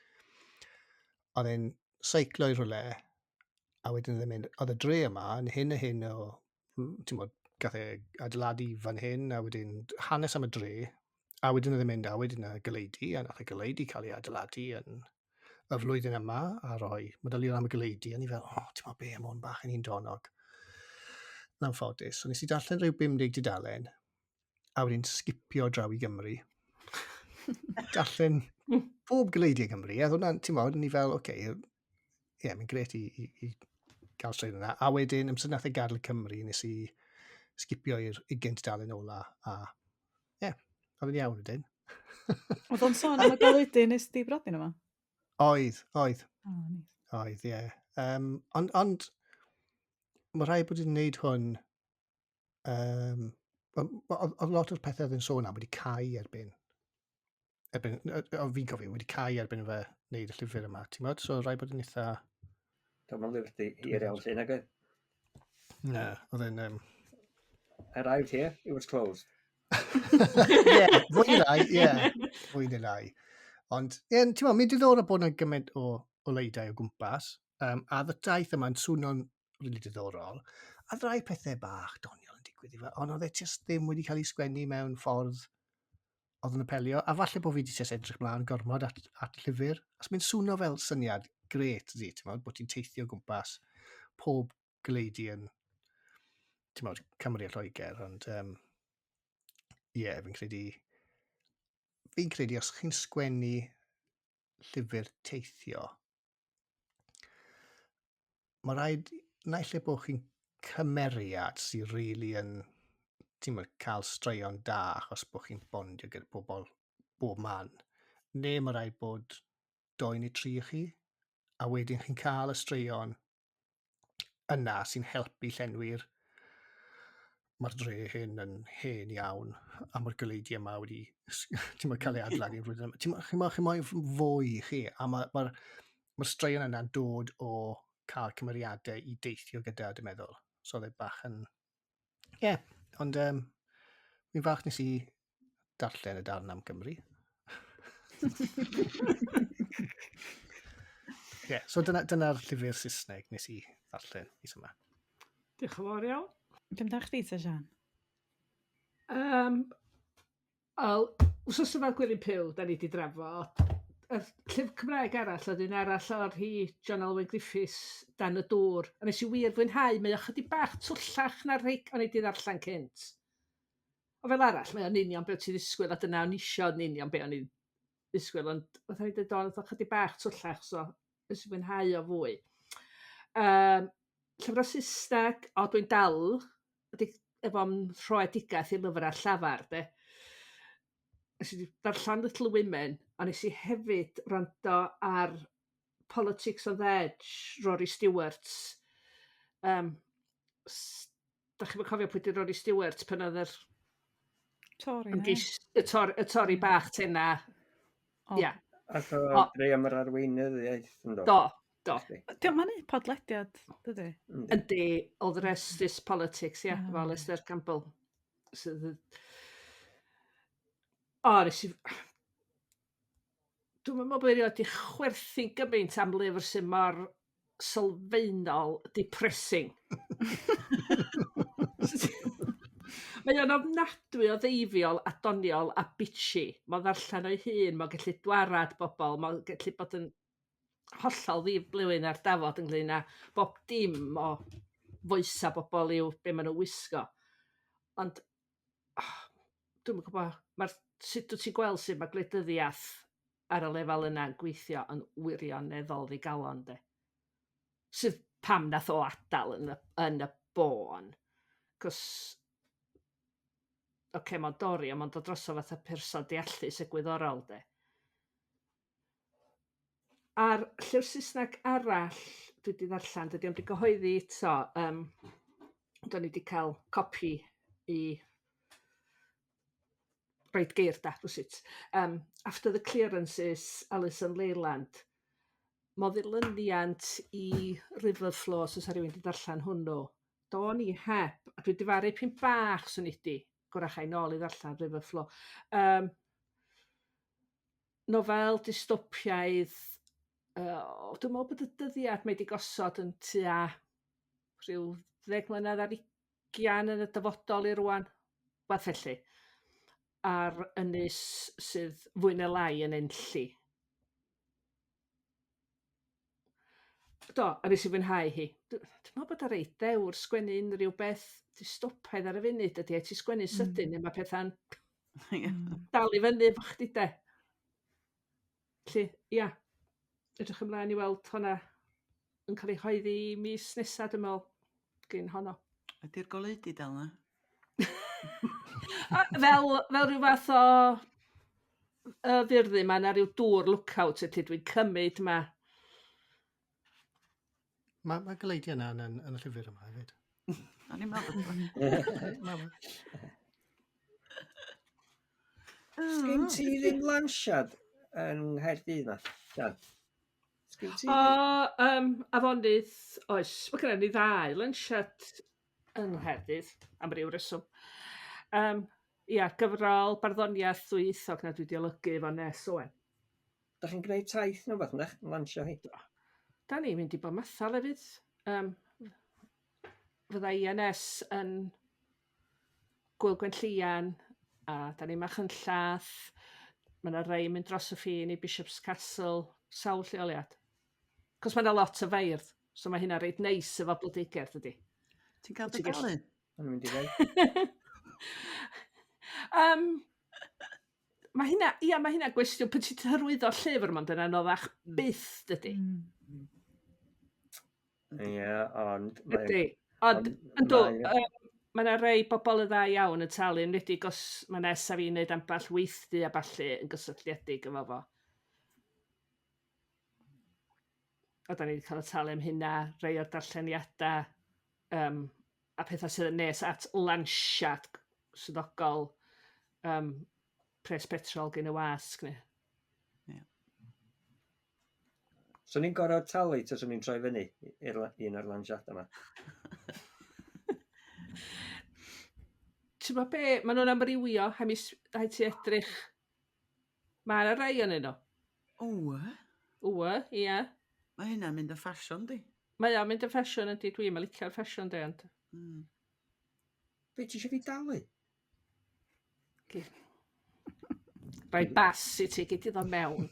Oedd e'n seiclo i rhywle, a wedyn oedd e'n mynd, oedd y dre yma yn hyn a hyn o, ti'n bod, gath e adeiladu fan hyn, a wedyn hanes am y dre, a wedyn oedd e'n mynd, a wedyn y goleudy, a nath y goleudy cael ei adeiladu yn y flwyddyn yma, a rhoi meddylion am y goleudy, a ni fel, o, oh, ti'n bod be, am hwn bach yn un donog. Yn anffodus. So nes i darllen rhyw 50 tudalen, a wedyn sgipio draw i Gymru. Darllen pob goleudy i Gymru, a oedd hwnna'n, ti'n bod, ni fel, oce, okay, ie, yeah, mae'n gret i, i, i gael straeon yna. A wedyn, amser nath e gadael Cymru, nes i sgipio i'r 20 tudalen ola, a ie, yeah, oedd yn iawn wedyn. Oedd o'n sôn am y goleudy nes di brodi nhw yma? Oedd, oedd. Oh, nice. Oedd, ie. Yeah. Um, ond, ond mae rhaid bod wedi gwneud hwn... Um, oedd lot o'r pethau oedd yn sôn am wedi cau erbyn. Erbyn, o fi'n cofio, wedi cau erbyn fe wneud y llyfr yma, ti'n modd? So rhaid bod yn eitha... Do, mae'n lyfr di hir iawn llun, ag oedd? Na, oedd e'n... Arrived here, it was closed. Ie, fwy neu lai, ie. Fwy neu lai. Ond, ie, ti'n meddwl, mae'n diddorol bod yna gymaint o, o leidau o gwmpas. Um, a y daith yma'n swnio'n rili diddorol. A rai pethau bach doniol yn digwydd i fe, ond oedd e jyst ddim wedi cael ei sgwennu mewn ffordd oedd yn apelio. A falle bod fi wedi jyst edrych mlaen gormod at, at y llyfr. Os mae'n swnio fel syniad gret, ydy, ti'n meddwl, bod ti'n teithio o gwmpas pob goleudy yn, ti'n meddwl, Cymru a Lloegr, ond ie, um, yeah, fi'n credu, fi'n credu os chi'n sgwennu llyfr teithio, mae rhaid, naill ai bod chi'n cymeriad sy'n rili really yn, ti'n meddwl, cael straeon da achos bod chi'n bondio gyda pobl bob man, neu mae rhaid bod doi neu tri o chi, a wedyn chi'n cael y straeon yna sy'n helpu llenwi'r... Mae'r dre hyn yn hen iawn, a mae'r goleudy yma wedi ti'n cael ei adeiladu yn flwyddyn yma. Ti'n chi chi moyn fwy i chi, a mae'r ma, ma, ma straeon yna'n dod o cael cymeriadau i deithio gyda, dwi'n meddwl. So oedd e bach yn... Ie, yeah, ond um, fi'n falch nes i darllen y darn am Gymru. Ie, yeah, so dyna'r dyna llyfr Saesneg nes i ddarllen mis yma. Diolch yn fawr iawn. Be amdano chdi ta, Sian? Um, Wel, wsos yma Gwilym Pyw, da ni wedi drafod. Y llyfr Cymraeg arall, oedd un arall o'r hi John Alwyn Griffiths, Dan y Dŵr. A nes i wir fwynhau, mae o chydig bach twllach na'r rhei o'n i wedi ddarllen cynt. Ond fel arall, mae o'n union be' ti'n ddisgwyl, a dyna o'n i isio yn union be' o'n i'n ddisgwyl, ond fatha o'n i'n deud do, oedd o chydig bach twllach, so nes i fwynhau o fwy. Um, llyfrau Saesneg, o dwi'n dal ydi efo'm rhoedigaeth i lyfrau llafar, de. Nes i darllen Little Women, a nes i hefyd wrando ar Politics on the Edge, Rory Stewart. Um, da chi'n cofio pwy di Rory Stewart pan oedd yr Tory, ymgeis, y, tor, y Tory bach tena. Ia. Yeah. Ac o greu am yr arweinyddiaeth yn do? Do, do. Diolch, mae'n neud podlediad, dydy? Yndi, All the Rest is Politics, ie, yeah, efo Alistair Campbell. Sydd... O, nes i... Dwi'm yn meddwl bod fi erioed 'di chwerthin gymaint am lyfr sydd mor sylfaenol depressing. Mae o'n ofnadwy o ddeifiol a doniol a bitchy. Mae'n ddarllen o'i hun, mae'n gallu dwarad bobl, mae'n gallu bod yn hollol ddi-blewyn ar dafod ynglyn â bob dim o foesa bobl i'w be maen nhw'n wisgo. Ond oh, dwi'm yn gwybod, mae'r sut wyt ti'n gweld sut mae gwleidyddiaeth ar y lefel yna yn gweithio yn wirioneddol ddigalon de. Sydd pam nath o adael yn y, yn y bôn. Cos, oce, okay, mae'n dorri, ond mae'n dod drosodd fatha person deallus egwyddorol de. A'r llyfr Saesneg arall dwi 'di ddarllen, dydy o'm 'di gyhoeddi eto, yym ond o'n i 'di cael copi i roid geir da rywsut. Yym After the Clearances, Alison Leyland. Mae'n ddilyniant i River Flow, os oes 'na rywun 'di darllen hwnnw. Do'n i heb, a dwi difaru pyn bach 'swn i 'di, gwrach a'i nôl i ddarllen River Flow. Yym nofel dystopiaidd, yy dwi'n meddwl bod y dyddiad mae 'di gosod yn tua rhyw 10 mlynedd ar ugian yn y dyfodol i rŵan, wbath felly, ar ynys sydd fwy neu lai yn Enlli. Do, a nes i fwynhau hi. Dwi'n meddwl bod o reit ddewr sgwennu unrhyw beth dystopaidd ar y funud dydy, a ti sgwennu sydyn neu mae pethau'n dal i fyny efo chdi de. Felly, ia, edrych ymlaen i weld honna yn cael ei hoeddi mis nesa dwi'n meddwl, gyn honno. Ydy'r goleudy dal 'na? A fel, fel rhyw fath o y furddun, mae yna rhyw dŵr lookout ydy dwi'n cymryd ma. Mae ma goleudy yna yn, yn, yn y llyfr yma hefyd. O'n i'n meddwl bod Ma- ma- Sgyn ti ddim lansiad yn Nghaerdydd na, Sian? Sgyn ti O, um, afonydd, oes. Mae gennym ni ddau lansiad yng Nghaerdydd, am ryw reswm. Um, ia, gyfrol barddoniaeth ddwyieithog na dwi 'di olygu efo Ness Owen. Da chi'n gwneud taith neu beth, yndych? Yn lansio hi? Da ni'n mynd i bod matha lefydd. Um, fydda i a Ness yn Gwyl Gwenllian, a da ni'n Machynllath. Mae yna rei yn mynd dros y ffin i Bishop's Castle, sawl lleoliad. Cos mae yna lot o feirdd, so mae hynna reit neis efo blodeugerdd ydy. Ti'n cael Wyt dy ti'n gallu- dalu? O'n i'n mynd i ddeud. um, mae hynna, ia, mae hynna gwestiwn, pan ti'n hyrwyddo llyfr, mae'n dyna anoddach byth, dydy. Ie, ond... mae- Ydy. Ond, ond yndw, mae- mae yna rei bobl yn dda iawn yn talu, yn enwedig os mae Ness a fi'n neud ambell weithdy a ballu yn gysylltiedig efo fo. A da ni wedi cael y talu am hynna, rei o'r darlleniadau, um, a pethau sydd yn nes at lansiad swyddogol um, pres petrol gen y wasg. Neu. Swn i'n gorfod talu taswn i'n troi fyny i'r la- un o'r lansiadau yma. Ti'n gwbod be, maen nhw'n amrywio, rhaid mi s- rhaid ti edrych. Mae yna rai o'n nhw. O, Ww, ia. mae hynna'n mynd yn ffasiwn, di. Mae o'n mynd yn ffasiwn yndi, dwi'n yn licio'r ffasiwn de, ond Be ti eisiau fi dalu? Rhoi bas i ti, gei di ddod mewn.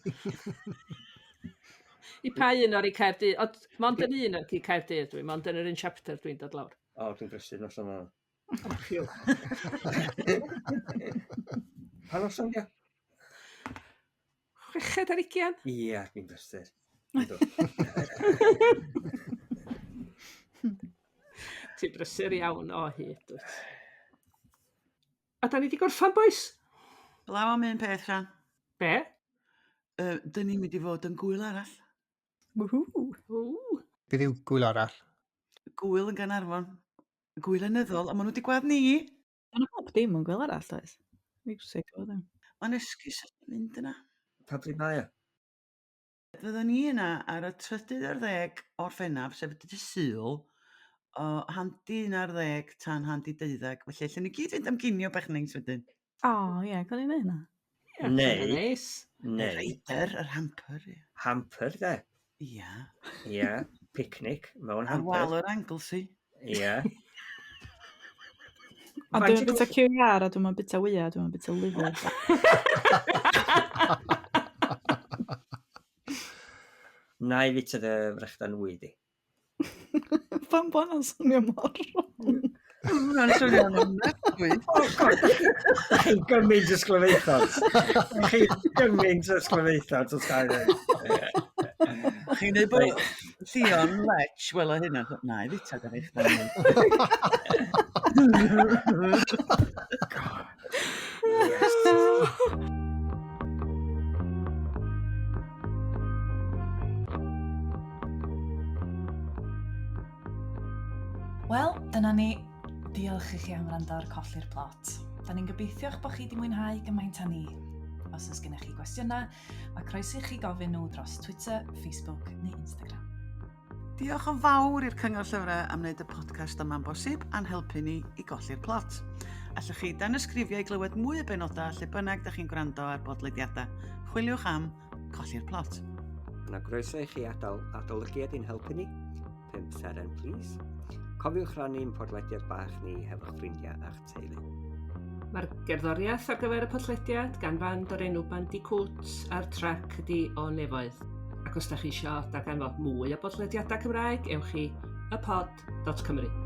I pa un o'r i Caerdydd, ond mond yn un o'r i Caerdydd dwi, mond yn yr un chapter dwi'n dod lawr. O, dwi'n brysur noson yna. Oh, phew. Pa noson dia? 26? Ia, dwi'n brysur. Yndw. Ti'n brysur iawn o hyd, dwyt. A da ni di gorffan, boys? Blaw am un peth, Sian. Be? Uh, dyn ni'n mynd i fod yn gwyl arall. Woohoo! Ww. Beth yw gwyl arall? Gwyl yn Gaernarfon. Gwyl lenyddol, a maen nhw wedi gweld ni. Mae yna bob dim yn gwyl arall, oes? Miwsig o ddim. Mae'n esgus mynd yna. Pa bryd mae o? Fyddwn ni yna ar y 13 o'r Orffennaf, sef y dydd Sul, o 11:30 tan 11:30. Felly, allan ni gyd fynd am ginio bach neis wedyn. O, ie, gawn ni wneud hynna. Ie, Neu- hynna'n neis. Y Neu Reider, yr hamper, ie. hamper de. Ia. Ia, picnic mewn Ar hamper. wal yr Anglesey. Ia. Ond Faint dwi'n i bita QR a dwi'n bita wyau, dwi'n bita liver. Na i fita dy frechdan wy di. Pam bod hwnna'n swnio mor wrong? Hwnna'n swnio'n ofnadwy. Oh, God, da chi'n gymaint o sglyfaethod. Da chi'n gymaint o sglyfaethod, os gael ei. Chi'n dweud bod Llion Lech, wel o hynna, na i fita gan eich dan. Yes. Wel, dyna ni. Diolch i chi am wrando ar Colli'r Plot. Da ni'n gobeithio'ch bod chi wedi mwynhau gymaint â ni. Os oes gennych chi gwestiynau, mae croeso i chi gofyn nhw dros Twitter, Facebook neu Instagram. Diolch yn fawr i'r Cyngor Llyfrau am wneud y podcast yma'n bosib a'n helpu ni i golli'r plot. Allwch chi danysgrifio i glywed mwy o benodau lle bynnag da chi'n gwrando ar bodlediadau. Chwiliwch am Colli'r Plot. Yna groeso i chi adael adolygiad i'n helpu ni. 5 seren, please. Cofiwch rannu'n podlediad bach ni hefo'ch ffrindiau a'ch teulu. Mae'r gerddoriaeth ar gyfer y podlediad gan fand o'r enw Bandicoot a'r trac ydi O Nefoedd. Ac os da chi eisiau darganfod mwy o bodlediadau Cymraeg, ewch i ypod.cymru.